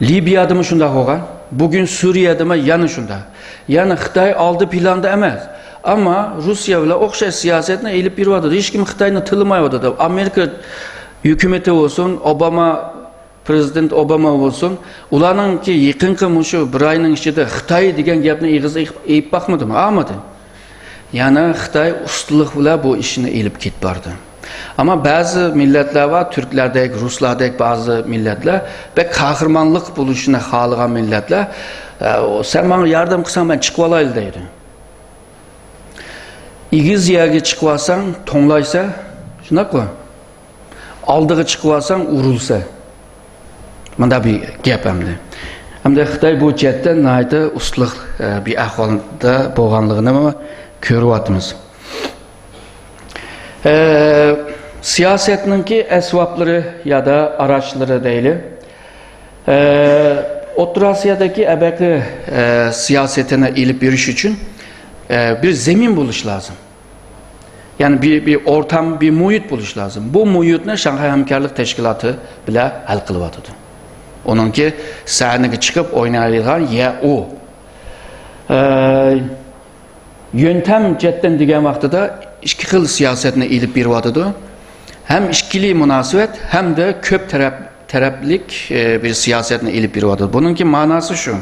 لىبىيەدىمۇ شۇنداق بولغان. بۈگۈن سۈرىيەدىمۇ يەنە شۇنداق. يەنى خىتاي ئالدى پىلاندا ئەمەس. ئەمما روسىيە بىلەن ئوخشاش سىياسەتنى ئېلىپ بېرىۋاتىدۇ. ھېچكىم خىتاينى تىللىمايۋاتىدۇ. ئامېرىكا ھۆكۈمىتى بولسۇن، ئوباما، پرېزىدېنت ئوباما بولسۇن، ئۇلارنىڭكى يېقىنقى مۇشۇ بىر ئاينىڭ ئىچىدە خىتاي دېگەن گەپنى ئېغىزىغا ئېلىپ باقمىدىمۇ؟ ئالمىدى. يەنى خىتاي ئۇستىلىق بىلەن بۇ ئىشنى ئېلىپ كېتىپ بارىدۇ. ئەمما بەزى مىللەتلەر بار، تۈركلەردەك، رۇسلاردەك بەزى مىللەتلەر، بەك قەھرىمانلىق بولۇشنى خالىغان مىللەتلەر، ئە، سەن ماڭا ياردەم قىلساڭ، مەن چىقىۋالايلى دەيدۇ. ئېگىز يەرگە چىقىۋالساڭ، توڭلايسەن، شۇنداققۇ؟ ئالدىغا چىقىۋالساڭ، ئۇرۇلسا. مۇنداق بىر گەپ ئەمدى. ئەمدى خىتاي بۇ جەھەتتە ناھايىتى ئۇستىلىق، ئە، بىر ئەھۋالدا بولغانلىقىنى كۆرۈۋاتىمىز. ئە، سىياسەتنىڭكى ئەسۋابلىرى يادا ئاراچلىرى دەيلى. ئە، ئوتتۇرا ئاسىيادىكى ئەبەقى، ئە، سىياسىتىنى ئېلىپ يۈرۈش ئۈچۈن، ئە، بىر زېمىن بولۇش لازىم. يەنى بىر، بىر ئورتام، بىر مۇھىت بولۇش لازىم. بۇ مۇھىتنى شاڭخەي ھەمكارلىق تەشكىلاتى بىلەن ھەل قىلىۋاتىدۇ. ئۇنىڭكى سەھنىگە چىقىپ ئوينايدىغان يەر ئۇ. ئە، يۆنتەم جەھەتتىن دېگەن ۋاقتىدا ئىككى خىل سىياسەتنى ئېلىپ بېرىۋاتىدۇ. ھەم ئىككىلى مۇناسىۋەت، ھەمدە كۆپ تەرەپ، تەرەپلىك، ئە، بىر سىياسەتنى ئېلىپ بېرىۋاتىدۇ. بۇنىڭكى ماناسى شۇ.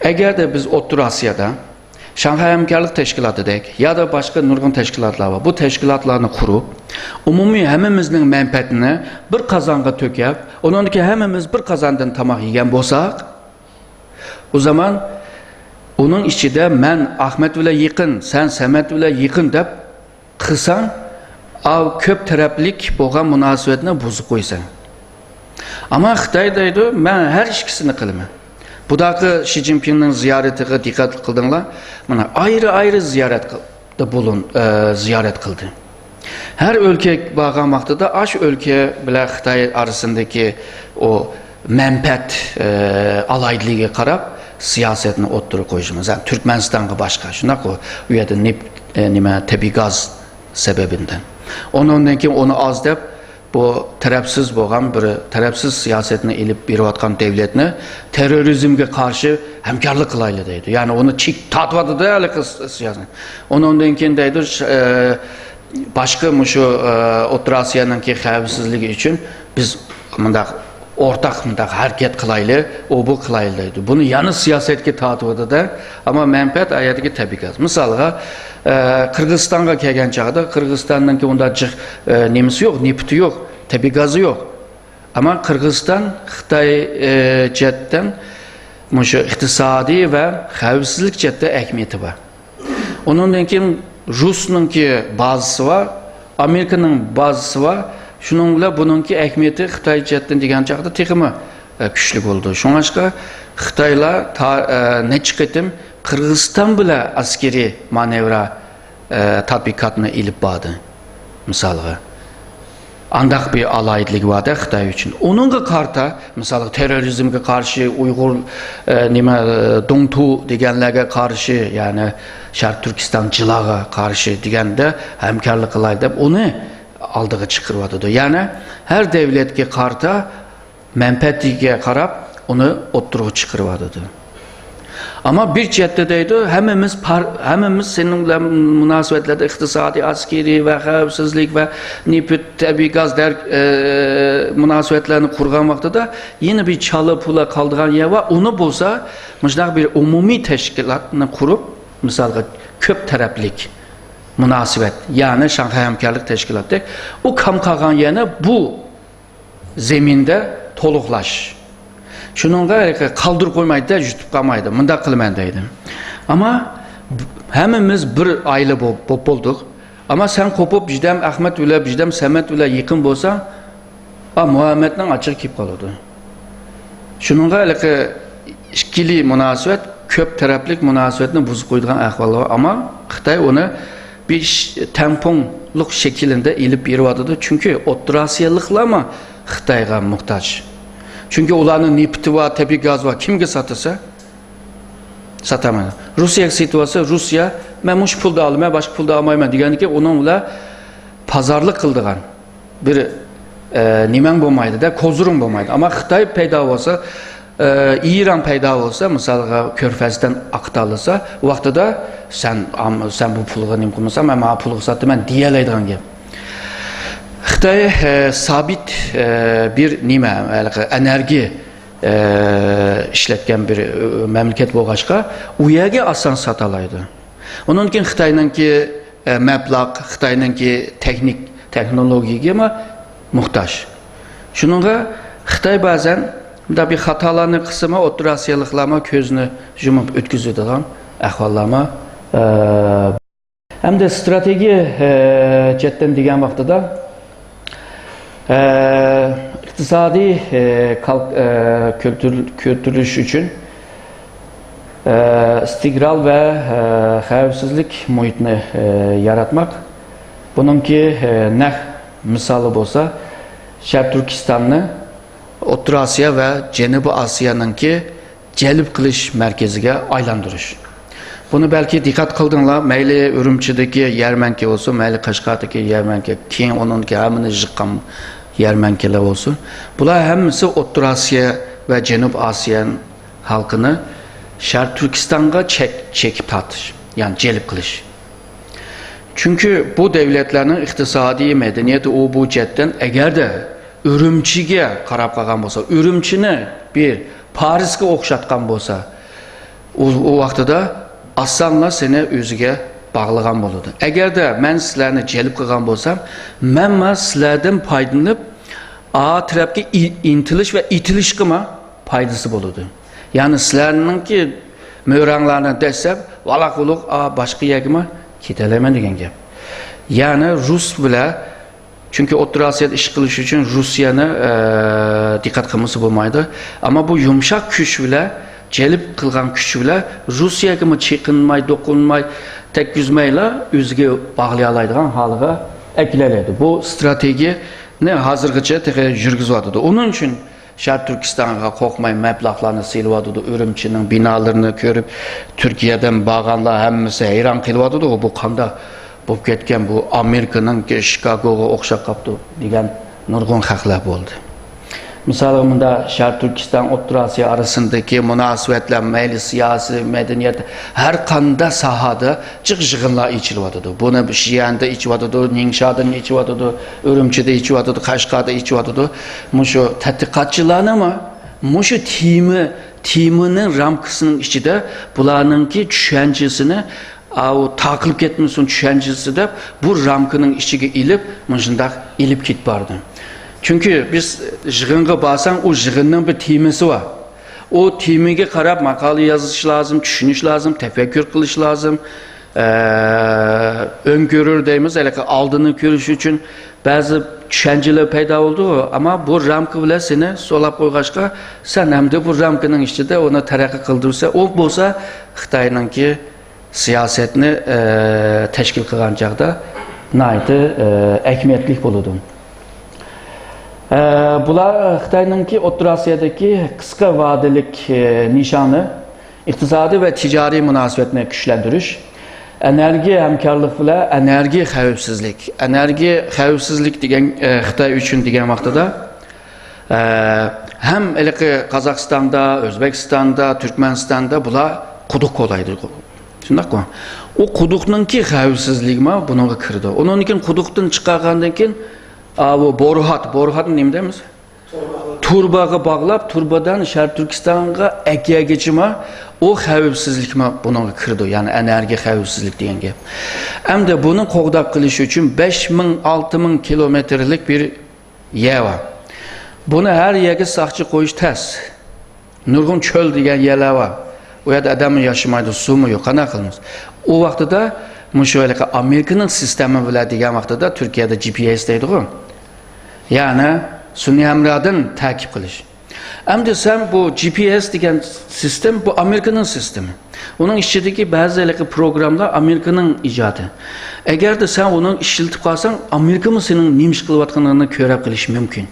ئەگەردە بىز ئوتتۇرا ئاسىيادا شاڭخەي ھەمكارلىق تەشكىلاتىدەك يادا باشقا نۇرغۇن تەشكىلاتلار بار. بۇ تەشكىلاتلارنى قۇرۇپ، ئومۇمىي ھەممىمىزنىڭ مەنپەئەتىنى بىر قازانغا تۆكۈپ، ئۇنىڭدىكى ھەممىمىز بىر قازاندىن تاماق يېگەن بولساق، ئۇ زامان ئۇنىڭ ئىچىدە مەن ئەخمەت بىلەن يېقىن، سەن سەمەت بىلەن يېقىن دەپ قىلساڭ، ئاۋۇ كۆپ تەرەپلىك بولغان مۇناسىۋەتنى بۇزۇپ قويىسەن. ئەمما خىتاي دەيدۇ، مەن ھەر ئىككىسىنى قىلىمەن. بۇداقى شى جىنپىڭنىڭ زىيارىتىگە دىققەت قىلدىڭلار، مانا ئايرى-ئايرى زىيارەت قىلدى، بۇلۇن-، ئە، زىيارەت قىلدى. ھەر ئۆلكە بارغان ۋاقتىدا ئاشۇ ئۆلكە بىلەن خىتاي ئارىسىندىكى ئۇ مەنپەئەت، ئە، ئالاھىدىلىكىگە قاراپ سىياسەتنى ئوتتۇرىغا قويۇشى. مەسىلەن، تۈركمەنىستانغا باشقا، شۇنداققۇ؟ ئۇ يەردە نېفىت، ئە، نېمە، تەبىئىي گاز سەۋەبىدىن. ئۇنىڭدىن كېيىن ئۇنى ئاز دەپ، بۇ تەرەپسىز بولغان بىر، تەرەپسىز سىياسەتنى ئېلىپ بېرىۋاتقان دۆلەتنى تېررورىزمگە قارشى ھەمكارلىق قىلايلى دەيدۇ. يەنى ئۇنى چەك تارتىۋاتىدۇ ھېلىقى س-، سىياسەت. ئۇنىڭدىن كېيىن دەيدۇ، ش-، ئە، باشقا مۇشۇ، ئە، ئوتتۇرا ئاسىيانىڭكى خەۋپسىزلىكى ئۈچۈن بىز مۇنداق ئورتاق مۇنداق ھەرىكەت قىلايلى، ئۇ بۇ قىلايلى دەيدۇ. بۇنى يەنە سىياسەتكە تارتىۋاتىدۇ-دە، ئەمما مەنپەئەت ئايەتتىكى تەبىئىي گاز. مىسالغا، ئە، قىرغىزىستانغا كەلگەن چاغدا، قىرغىزىستاننىڭكى ئۇنداق جىق، ئە، نېمىسى يوق، نېفىتى يوق، تەبىئىي گازى يوق. ئەمما قىرغىزىستان خىتاي، ئە، جەھەتتىن مۇشۇ ئىقتىسادىي ۋە خەۋپسىزلىك جەھەتتە ئەھمىيىتى بار. ئۇنىڭدىن كېيىن رۇسنىڭكى بازىسى بار، ئامېرىكىنىڭ بازىسى بار. شۇنىڭ بىلەن بۇنىڭكى ئەھمىيىتى خىتاي جەھەتتىن دېگەن چاغدا تېخىمۇ، ئە، كۈچلۈك بولىدۇ. شۇڭلاشقا خىتايلار تا-، ئە، نەچچە قېتىم قىرغىزىستان بىلەن ئەسكىرىي مانېۋىر، ئە، تەتبىقاتنى ئېلىپ باردى. مىسالغا، ئانداق بىر ئالاھىدىلىكى بار-دە خىتاي ئۈچۈن. ئۇنىڭغا قارىتا، مىسالغا، تېررورىزمگە قارشى، ئۇيغۇر، ئە، نېمە، ئە، دۇڭتۇ دېگەنلەرگە قارشى، يەنى شەرقىي تۈركىستانچىلارغا قارشى دېگەندە ھەمكارلىق قىلاي دەپ ئۇنى ئالدىغا چىقىرىۋاتىدۇ. يەنى ھەر دۆلەتكە قارىتا مەنپەئەتىگە قاراپ ئۇنى ئوتتۇرىغا چىقىرىۋاتىدۇ. ئەمما بىر جەھەتتە دەيدۇ، ھەممىمىز پار-، ھەممىمىز سېنىڭ بىلەن مۇناسىۋەتلەردە ئىقتىسادىي، ئەسكىرىي ۋە خەۋپسىزلىك ۋە نېفىت، تەبىئىي گاز دەر-، ئە، مۇناسىۋەتلەرنى قۇرغان ۋاقتىدا يەنە بىر چالا پۇلا قالىدىغان يەر بار. ئۇنى بولسا مۇشۇنداق بىر ئومۇمىي تەشكىلاتنى قۇرۇپ، مىسالغا، كۆپ تەرەپلىك مۇناسىۋەت، يەنى شاڭخەي ھەمكارلىق تەشكىلاتى، ئۇ كام قالغان يەرنى بۇ زېمىندا تولۇقلاش. شۇنىڭغا قالدۇرۇپ قويمايدۇ-دە، يۇتۇپ قالمايدۇ. مۇنداق قىلىمەن دەيدۇ. ئەمما ھەممىمىز بىر ئائىلە بولۇپ، بولۇپ بولدۇق. ئەمما سەن قوپۇپ، بىردەم ئەخمەت بىلەن، بىردەم سەمەت بىلەن يېقىن بولساڭ، ئا، مۇھەممەدنىڭ ئاچچىقى كېلىپ قالىدۇ. شۇنىڭغا ھېلىقى ئىككىلى مۇناسىۋەت، كۆپ تەرەپلىك مۇناسىۋەتنى بۇزۇپ قويىدىغان ئەھۋاللار بار. ئەمما خىتاي ئۇنى بىر ش-، تەڭپۇڭلۇق شەكلىدە ئېلىپ بېرىۋاتىدۇ. چۈنكى ئوتتۇرا ئاسىيالىقلارمۇ خىتايغا موھتاج. چۈنكى ئۇلارنىڭ نېفىتى بار، تەبىئىي گازى بار. كىمگە ساتىسا؟ ساتالمايدۇ. روسىيەگە سېتىۋالسا، روسىيە، مەن مۇشۇ پۇلدا ئالىمەن، باشقا پۇلدا ئالمايمەن دېگەندىن كېيىن ئۇنىڭ بىلەن پازارلىق قىلىدىغان بىر، ئە، نېمەڭ بولمايدۇ-دە، كوزۇرۇڭ بولمايدۇ. ئەمما خىتاي پەيدا بولسا، ئە، ئىران پەيدا بولسا، مىسالغا، كۆرفەزدىن ئاقىتالىسا، ۋاقتىدا سەن، ئام-، سەن بۇ پۇلغا نېمە قىلمىساڭ، مەن ماڭا پۇلغا ساتىمەن دېيەلەيدىغان گەپ. خىتاي، ئە، سابىت، ئە، بىر نېمە، ھېلىقى ئېنېرگىيە، ئە، ئىشلەتكەن بىر، ئە، مەملىكەت بولغاچقا، ئۇ يەرگە ئاسان ساتالايدۇ. ئۇنىڭدىن كېيىن خىتاينىڭكى، ئە، مەبلەغ، خىتاينىڭكى تېخنىك، تېخنولوگىيەگىمۇ موھتاج. شۇنىڭغا خىتاي بەزەن مۇنداق بىر خاتالارنى قىلسىمۇ، ئوتتۇرا ئاسىيالىقلارمۇ كۆزىنى يۇمۇپ ئۆتكۈزىدىغان ئەھۋاللارمۇ، ئە، ھەمدە ئىستراتېگىيە، ئە، جەھەتتىن دېگەن ۋاقتىدا، ئە، ئىقتىسادىي، ئە، كال-، ئە، كۆتۈرۈل-، كۆتۈرۈلۈش ئۈچۈن، ئە، ئىستىقرار ۋە، ئە، خەۋپسىزلىك مۇھىتىنى، ئە، ياراتماق. بۇنىڭكى، ئە، نەق مىسالى بولسا، شەرقىي تۈركىستاننى ئوتتۇرا ئاسىيا ۋە جەنۇبىي ئاسىيانىڭكى جەلپ قىلىش مەركىزىگە ئايلاندۇرۇش. بۇنى بەلكى دىققەت قىلدىڭلار، مەيلى ئۈرۈمچىدىكى يەرمەنكە بولسۇن، مەيلى قەشقەردىكى يەرمەنكە، كېيىن ئۇنىڭدىكى ھەممىنى يىغقان يەرمەنكىلەر بولسۇن. بۇلار ھەممىسى ئوتتۇرا ئاسىيا ۋە جەنۇبىي ئاسىيا خەلقىنى شەرقىي تۈركىستانغا چەك-، چېكىپ تارتىش، يەنى جەلپ قىلىش. چۈنكى بۇ دۆلەتلەرنىڭ ئىقتىسادىي، مەدەنىيەت، ئۇ بۇ جەھەتتىن ئەگەردە ئۈرۈمچىگە قاراپ قالغان بولسا، ئۈرۈمچىنى بىر پارىسقا ئوخشاتقان بولسا، ئۇ، ئۇ ۋاقتىدا ئاسانلا سېنى ئۆزىگە باغلىغان بولىدۇ. ئەگەردە مەن سىلەرنى جەلپ قىلغان بولسام، مەنمۇ سىلەردىن پايدىلىنىپ، ئا تەرەپكە ئى-، ئىنتىلىش ۋە ئېتىلىشقىمۇ پايدىسى بولىدۇ. يەنى سىلەرنىڭكى مۆرەڭلارنى دەسسەپ، ۋالاق-ۋۇلۇق، ئا، باشقا يەرگىمۇ كېتەلەيمەن دېگەن گەپ. يەنى رۇس بىلەن، چۈنكى ئوتتۇرا ئاسىيادا ئىش قىلىش ئۈچۈن رۇسىيەنى، ئە، دىققەت قىلمىسا بولمايدۇ. ئەمما بۇ يۇمشاق كۈچ بىلەن، جەلپ قىلغان كۈچ بىلەن رۇسىيەگىمۇ چېقىنماي، دوقۇنماي، تەگكۈزمەيلا ئۆزىگە باغلىيالايدىغان ھالغا ئەكېلەلەيدۇ. بۇ ستراتېگىيەنى ھازىرغىچە تېخى يۈرگۈزۈۋاتىدۇ. ئۇنىڭ ئۈچۈن شەرقىي تۈركىستانغا قورقماي مەبلەغلارنى سېلىۋاتىدۇ، ئۈرۈمچىنىڭ بىنالىرىنى كۆرۈپ، تۈركىيەدىن بارغانلار ھەممىسى ھەيران قېلىۋاتىدۇ، بۇ قانداق بولۇپ كەتكەن، بۇ ئامېرىكىنىڭكى شىكاگوغا ئوخشاپ قاپتۇ دېگەن نۇرغۇن خەقلەر بولدى. مىسالغا، مۇندا شەرقىي تۈركىستان، ئوتتۇرا ئاسىيا ئارىسىندىكى مۇناسىۋەتلەر، مەيلى سىياسىي، مەدەنىيەت، ھەر قانداق ساھەدە جىق يىغىنلار ئېچىلىۋاتىدۇ. بۇنى شىئەندە ئېچىۋاتىدۇ، نىڭشادىن ئېچىۋاتىدۇ، ئۈرۈمچىدە ئېچىۋاتىدۇ، قەشقەردە ئېچىۋاتىدۇ. مۇشۇ تەتقىقاتچىلارنىمۇ مۇشۇ تېما، تېمىنىڭ رامكىسىنىڭ ئىچىدە بۇلارنىڭكى چۈشەنچىسىنى، ئاۋۇ تاقىلىپ كەتمىسۇن چۈشەنچىسى دەپ، بۇ رامكىنىڭ ئىچىگە ئېلىپ، مۇشۇنداق ئېلىپ كېتىپ باردى. چۈنكى بىز يىغىنغا بارساڭ، ئۇ يىغىننىڭ بىر تېمىسى بار. ئۇ تېمىگە قاراپ ماقالە يېزىش لازىم، چۈشىنىش لازىم، تەپەككۇر قىلىش لازىم. ئە، ئۆڭكۆرۈر دەيمىز، ھېلىقى ئالدىنى كۆرۈش ئۈچۈن بەزى چۈشەنچىلەر پەيدا بولىدۇ، ئەمما بۇ رامكا بىلەن سېنى سولاپ قويغاچقا، سەن ئەمدى بۇ رامكىنىڭ ئىچىدە ئۇنى تەرەققىي قىلدۇرسا، ئۇ بولسا خىتاينىڭكى سىياسەتنى، ئە، تەشكىل قىلغان چاغدا ناھايىتى، ئە، ئەھمىيەتلىك بولىدۇ. ئە، بۇلار خىتاينىڭكى ئوتتۇرا ئاسىيادىكى قىسقا ۋادىلىك، ئە، نىشانى، ئىقتىسادىي ۋە تىجارىي مۇناسىۋەتنى كۈچلەندۈرۈش، ئېنېرگىيە ھەمكارلىق بىلەن ئېنېرگىيە خەۋپسىزلىك. ئېنېرگىيە خەۋپسىزلىك دېگەن، ئە، خىتاي ئۈچۈن دېگەن ۋاقتىدا، ئە، ھەم ھېلىقى قازاقىستاندا، ئۆزبېكىستاندا، تۈركمەنىستاندا بۇلار قۇدۇق كولايدۇ. شۇنداققۇ؟ ئۇ قۇدۇقنىڭكى خەۋپسىزلىكىمۇ بۇنىڭغا كىرىدۇ. ئۇنىڭدىن كېيىن قۇدۇقتىن چىقارغاندىن كېيىن، ئا، بۇ بوروھات، بوروھاتنى نېمە دەيمىز؟ تۇرۇباغا باغلاپ، تۇرۇبىدىن شەرقىي تۈركىستانغا ئەكەلگۈچىمۇ ئۇ خەۋپسىزلىكمۇ بۇنىڭغا كىرىدۇ، يەنى ئېنېرگىيە خەۋپسىزلىك دېگەن گەپ. ئەمدى بۇنى قوغداپ قېلىش ئۈچۈن بەش مىڭ، ئالتە مىڭ كىلومېتىرلىك بىر يەر بار. بۇنى ھەر يەرگە ساقچى قويۇش تەس. نۇرغۇن چۆل دېگەن يەرلەر بار. ئۇ يەردە ئادەممۇ ياشىمايدۇ، سۇمۇ يوق، قانداق قىلىمىز؟ ئۇ ۋاقتىدا مۇشۇ ھېلىقى ئامېرىكىنىڭ سىستېما بىلەن دېگەن ۋاقتىدا، تۈركىيەدە جى پى ئېس دەيدىغۇ، يەنى سۈنئىي ھەمراھدىن تەكىپ قىلىش. ئەمدى سەن بۇ جى پى ئېس دېگەن سىستېم، بۇ ئامېرىكىنىڭ سىستېمى. ئۇنىڭ ئىچىدىكى بەزى ھېلىقى پروگراممىلار ئامېرىكىنىڭ ئىجادى. ئەگەردە سەن ئۇنى ئىشلىتىپ قالساڭ، ئامېرىكىمۇ سېنىڭ نېمە ئىش قىلىۋاتقىنىڭنى كۆرۈپ قېلىشى مۇمكىن.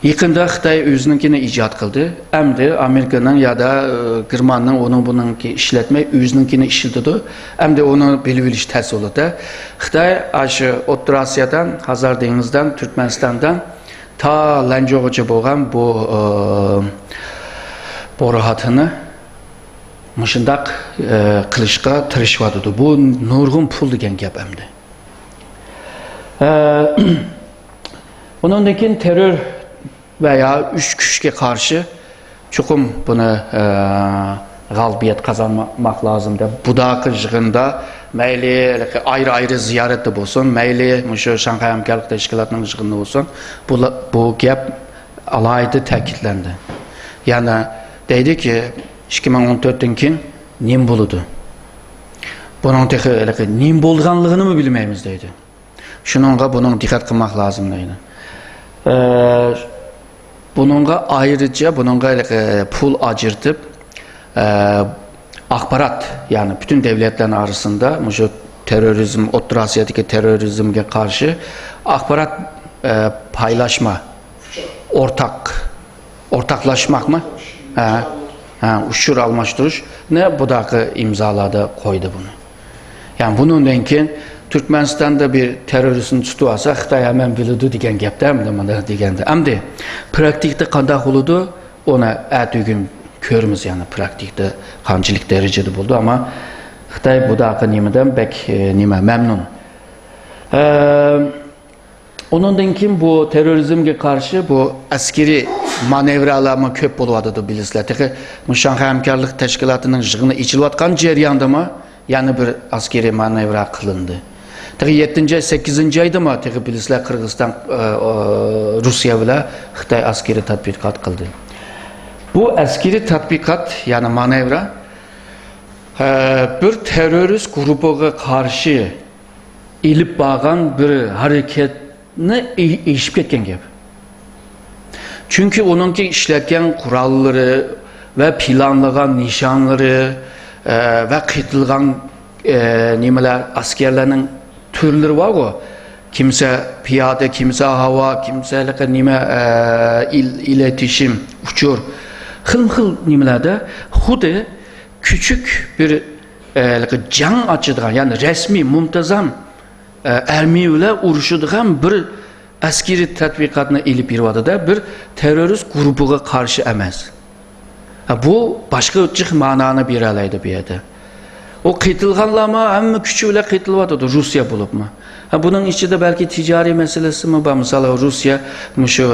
يېقىندا خىتاي ئۆزىنىڭكىنى ئىجاد قىلدى. ئەمدى ئامېرىكىنىڭ يادا، ئى، گېرماننىڭ ئۇنىڭ بۇنىڭكى ئىشلەتمەي، ئۆزىنىڭكىنى ئىشلىتىدۇ. ئەمدى ئۇنى بىلىۋېلىش تەس بولىدۇ. خىتاي ئاشۇ ئوتتۇرا ئاسىيادىن، ھازار دېڭىزىدىن، تۈركمەنىستاندىن تا لەنجۇغىچە بولغان بۇ، ئى، بوروھاتنى مۇشۇنداق، ئى، قىلىشقا تىرىشىۋاتىدۇ. بۇ نۇرغۇن پۇل دېگەن گەپ ئەمدى. ئى، ئۇنىڭدىن كېيىن تېررور ۋە يا ئۈچ كۈچكە قارشى چوقۇم بۇنى، ئە، غالىبىيەت قازانماق لازىم دەپ، بۇداقى يىغىندا مەيلى ئايرى-ئايرى زىيارەتتە بولسۇن، مەيلى مۇشۇ شاڭخەي ھەمكارلىق تەشكىلاتىنىڭ يىغىنىدا بولسۇن، بۇ، بۇ گەپ ئالاھىدە تەكىتلەندى. يەنى دەيدىكى، ئىككى مىڭ ئون تۆتتىن كېيىن نېمە بولىدۇ؟ بۇنىڭ تېخى ھېلىقى نېمە بولىدىغانلىقىنىمۇ بىلمەيمىز دەيدۇ. شۇنىڭغا بۇنىڭ دىققەت قىلماق لازىم دەيدۇ. ئە، بۇنىڭغا ئايرىچە، بۇنىڭغا ھېلىقى پۇل ئاجرىتىپ، ئە، ئاخبارات، يەنى پۈتۈن دۆلەتلەرنىڭ ئارىسىندا مۇشۇ تېررورىزم، ئوتتۇرا ئاسىيادىكى تېررورىزمگە قارشى ئاخبارات، ئە، پايلاشما، ئورتاق، ئورتاقلاشماقمۇ؟ ھە، ھە، ئۇچۇر ئالماشتۇرۇشنى بۇداقى ئىمزالاردا قويدى بۇنى. يەنى بۇنىڭدىن كېيىن تۈركمەنىستاندا بىر تېررورىستنى تۇتۇۋالسا، خىتاي ھەممە بىلىدۇ دېگەن گەپتە، ئەمدى مۇنداق دېگەندە. ئەمدى پراكتىكىدا قانداق بولىدۇ؟ ئۇنى ئەتىگۈن كۆرىمىز، يەنى پراكتىكىدا قانچىلىك دەرىجىدە بولىدۇ، ئەمما خىتاي بۇداقى نېمىدىن بەك، ئە، نېمە، مەمنۇن. ئە، ئۇنىڭدىن كېيىن بۇ تېررورىزمگە قارشى بۇ ئەسكىرىي مانېۋرالارمۇ كۆپ بولۇۋاتىدۇ، بىلىسىلەر. تېخى مۇشۇ شاڭخەي ھەمكارلىق تەشكىلاتىنىڭ يىغىنى ئېچىلىۋاتقان جەرياندىمۇ يەنە بىر ئەسكىرىي مانېۋرا قىلىندى. تېخى يەتتىنچى ئاي، سەككىزىنچى ئايدىمۇ تېخى بىلىسىلەر، قىرغىزىستان، ئە، ئە، روسىيە بىلەن خىتاي ئەسكىرىي تەتبىقات قىلدى. بۇ ئەسكىرىي تەتبىقات، يەنى مانېۋرا، ھە، بىر تېررورىست گۇرۇپپىغا قارشى ئېلىپ بارغان بىر ھەرىكەتنى ئېشىپ كەتكەن گەپ. چۈنكى ئۇنىڭكى ئىشلەتكەن قوراللىرى ۋە پىلانلىغان نىشانلىرى، ئە، ۋە قېتىلغان، ئە، نېمىلەر، ئەسكەرلەرنىڭ تۈرلىرى بارغۇ. كىمسە پىيادە، كىمسە ھاۋا، كىمسە ھېلىقى نېمە، ئە، ئىل-، ئىلېتىشىم، ئۇچۇر. خىلمۇ خىل نېمىلەردە خۇددى كۈچۈك بىر، ئە، ھېلىقى جەڭ ئاچىدىغان، يەنى رەسمىي، مۇنتىزام، ئە، ئارمىيە بىلەن ئۇرۇشىدىغان بىر ئەسكىرىي تەتبىقاتنى ئېلىپ بېرىۋاتىدۇ-دە، بىر تېررورىست گۇرۇپپىغا قارشى ئەمەس. ھە، بۇ باشقا جىق مانانى بېرەلەيدۇ بۇ يەردە. ئۇ قېتىلغانلارمۇ ھەممە كۈچى بىلەن قېتىلىۋاتىدۇ، روسىيە بولۇپمۇ. ھە، بۇنىڭ ئىچىدە بەلكى تىجارىي مەسىلىسىمۇ بار. مىسالغا، روسىيە مۇشۇ،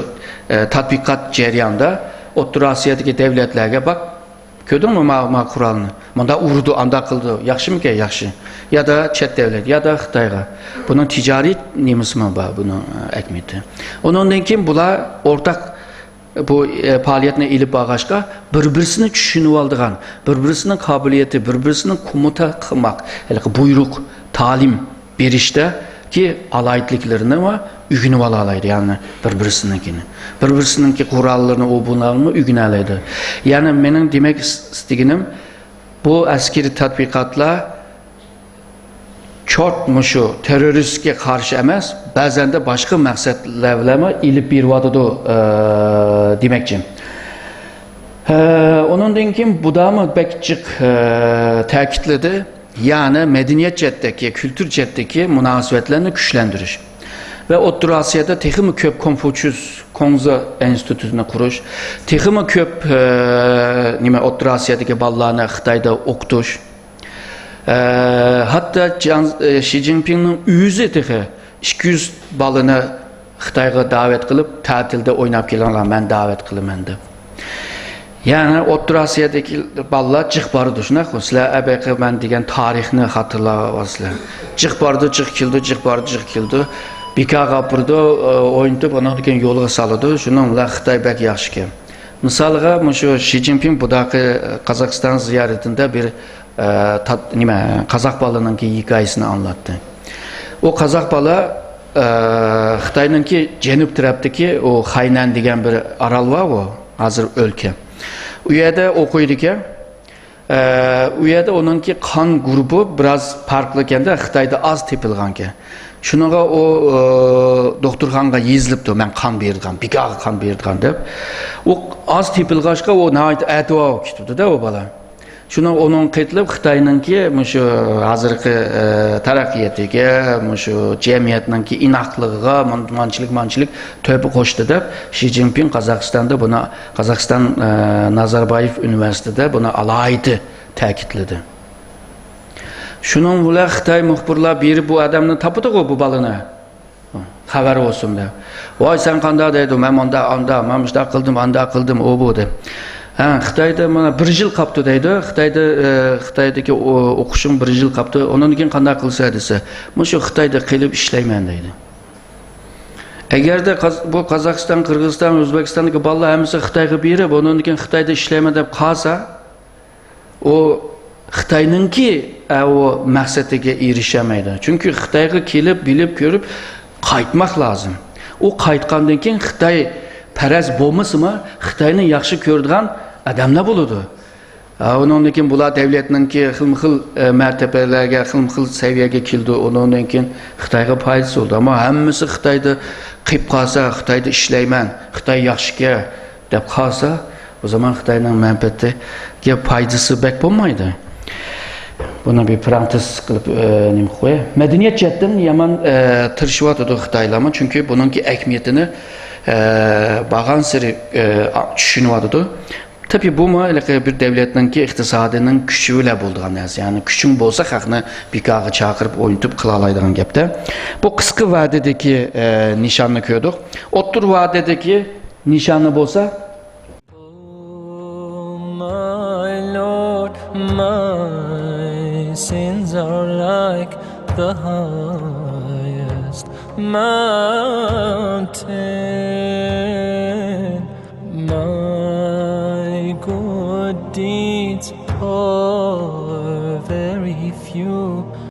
ئە، تەتبىقات جەريانىدا ئوتتۇرا ئاسىيادىكى دۆلەتلەرگە، باق، كۆردۈڭمۇ ما، ما قورالنى؟ مۇنداق ئۇرىدۇ، ئانداق قىلىدۇ. ياخشىمىكەن؟ ياخشى. يا دا چەت دۆلەت، يا دا خىتايغا. بۇنىڭ تىجارىي نېمىسىمۇ بار، بۇنىڭ، ئە، ئەھمىيىتى. ئۇنىڭدىن كېيىن بۇلار ئورتاق بۇ، ئە، پائالىيەتنى ئېلىپ بارغاچقا، بىر-بىرسىنى چۈشىنىۋالىدىغان، بىر-بىرسىنىڭ قابىلىيىتى، بىر-بىرسىنىڭ كومۇتا قىلماق، ھېلىقى بۇيرۇق، تالىم بېرىشتىكى ئالاھىدىلىكلىرىنى ئۆگىنىۋالالايدۇ، يەنى بىر-بىرسىنىڭكىنى. بىر-بىرسىنىڭكى قوراللىرىنى، ئۇ بۇلارنى ئۆگىنەلەيدۇ. يەنى مېنىڭ دېمەك ئىس-، ئىستىگىنىم، بۇ ئەسكىرىي تەتبىقاتلار چوت مۇشۇ تېررورىستكە قارشى ئەمەس، بەزەندە باشقا مەقسەتلەر بىلەنمۇ ئېلىپ بېرىۋاتىدۇ، ئە، دېمەكچى. ئە، ئۇنىڭدىن كېيىن بۇدامۇ بەك جىق، ئە، تەكىتلىدى. يەنى مەدەنىيەت جەھەتتىكى، كۈلتۈر جەھەتتىكى مۇناسىۋەتلەرنى كۈچلەندۈرۈش ۋە ئوتتۇرا ئاسىيادا تېخىمۇ كۆپ كونفۇچيۇس كۇڭزى ئىنستىتۇتىنى قۇرۇش، تېخىمۇ كۆپ، ئە، نېمە، ئوتتۇرا ئاسىيادىكى بالىلارنى خىتايدا ئوقۇتۇش، ئە، ھەتتا جياڭ-، ئە، شى جىنپىڭنىڭ ئۆزى تېخى ئىككى يۈز بالىنى خىتايغا دەۋەت قىلىپ، تەتىلدە ئويناپ كېلىڭلار، مەن دەۋەت قىلىمەن دەپ. يەنى ئوتتۇرا ئاسىيادىكى بالىلار جىق بارىدۇ، شۇنداققۇ؟ سىلەر ئەبەقى مەن دېگەن تارىخنى خاتىرىلاۋاتىسىلەر. جىق بارىدۇ، جىق كېلىدۇ، جىق بارىدۇ، جىق كېلىدۇ. بىكارغا ئاپىرىدۇ، ئوينىتىپ، ئۇنىڭدىن كېيىن يولغا سالىدۇ. شۇنىڭ بىلەن خىتاي بەك ياخشىكەن. مىسالغا، مۇشۇ شى جىنپىڭ بۇداقى قازاقىستان زىيارىتىندە بىر، ئە، تات-، نېمە، قازاق بالىنىڭكى ھېكايىسىنى ئاڭلاتتى. ئۇ قازاق بالا، ئە، خىتاينىڭكى جەنۇب تەرەپتىكى ئۇ خەينەن دېگەن بىر ئارال بار، ئۇ ھازىر ئۆلكە. ئۇ يەردە ئوقۇيدىكەن. ئە، ئۇ يەردە ئۇنىڭكى قان گۇرۇپپا بىراز پەرقلىكەندە، خىتايدا ئاز تېپىلغانكەن. شۇنىڭغا ئۇ، ئۇ، دوختۇرخانىغا يېزىلىپتۇ، مەن قان بېرىدىغان، بىكارغا قان بېرىدىغان دەپ. ئۇ ئاز تېپىلغاچقا، ئۇ ناھايىتى ئەتىۋارغا كېتىپتۇ-دە ئۇ بالا. شۇنىڭ ئۇنىڭ قېتىلىپ خىتاينىڭكى مۇشۇ ھازىرقى، ئە، تەرەققىياتىگە، مۇشۇ جەمئىيەتنىڭكى ئىناقلىقىغا مانچىلىك، مانچىلىك تۆھپە قوشتى دەپ، شى جىنپىڭ قازاقىستاندا بۇنى، قازاقىستان، ئە، نازاربايېف ئۇنىۋېرسىتېتىدا بۇنى ئالاھىدە تەكىتلىدى. شۇنىڭ بىلەن خىتاي مۇخبىرلار بېرىپ بۇ ئادەمنى تاپىدىغۇ، بۇ بالىنى. خەۋەر بولسۇن دەپ. ۋاي، سەن قانداق دەيدۇ، مەن مۇنداق، ئانداق، مەن مۇشۇنداق قىلدىم، ئانداق قىلدىم، ئۇ بۇ دەپ. ھە، خىتايدا مانا بىر يىل قاپتۇ دەيدۇ. خىتايدا، ئە، خىتايدىكى ئو-، ئوقۇشۇڭ بىر يىل قاپتۇ. ئۇنىڭدىن كېيىن قانداق قىلىسەن دېسە، مۇشۇ خىتايدا قېلىپ ئىشلەيمەن دەيدۇ. ئەگەردە قاز-، بۇ قازاقىستان، قىرغىزىستان، ئۆزبېكىستاندىكى بالىلار ھەممىسى خىتايغا بېرىپ، ئۇنىڭدىن كېيىن خىتايدا ئىشلەيمەن دەپ قالسا، ئۇ خىتاينىڭكى، ئە، ئۇ مەقسىتىگە ئېرىشەلمەيدۇ. چۈنكى خىتايغا كېلىپ، بىلىپ، كۆرۈپ قايتماق لازىم. ئۇ قايتقاندىن كېيىن خىتاي پەرەز بولمىسىمۇ، خىتاينى ياخشى كۆرىدىغان ئادەملەر بولىدۇ. ئە، ئۇنىڭدىن كېيىن بۇلار دەۋلەتنىڭكى خىلمۇ خىل، ئە، مەرتەبىلەرگە، خىلمۇ خىل سەۋىيەگە كېلىدۇ. ئۇنىڭدىن كېيىن خىتايغا پايدىسى بولىدۇ. ئەمما ھەممىسى خىتايدا قېلىپ قالسا، خىتايدا ئىشلەيمەن، خىتاي ياخشىكەن دەپ قالسا، ئۇ زامان خىتاينىڭ مەنپەئەتىگە پايدىسى بەك بولمايدۇ. بۇنى بىر پارانتېز قىلىپ، ئە، نېمە قوياي. مەدەنىيەت جەھەتتىن يامان، ئە، تىرىشىۋاتىدۇ خىتايلارمۇ، چۈنكى بۇنىڭكى ئەھمىيىتىنى، ئە، بارغانسېرى، ئە، چۈشىنىۋاتىدۇ. تەبىئىي، بۇمۇ ھېلىقى بىر دەۋلەتنىڭكى ئىقتىسادىنىڭ كۈچى بىلەن بولىدىغان نەرسە. يەنى كۈچۈڭ بولسا، خەقنى بىكارغا چاقىرىپ، ئوينىتىپ قىلالايدىغان گەپتە. بۇ قىسقا ۋەدىدىكى، ئە، نىشاننى كۆردۇق. ئوتتۇرا ۋەدىدىكى نىشانى بولسا، Oh, my Lord, my sins are like the highest mountain, my good deeds are If you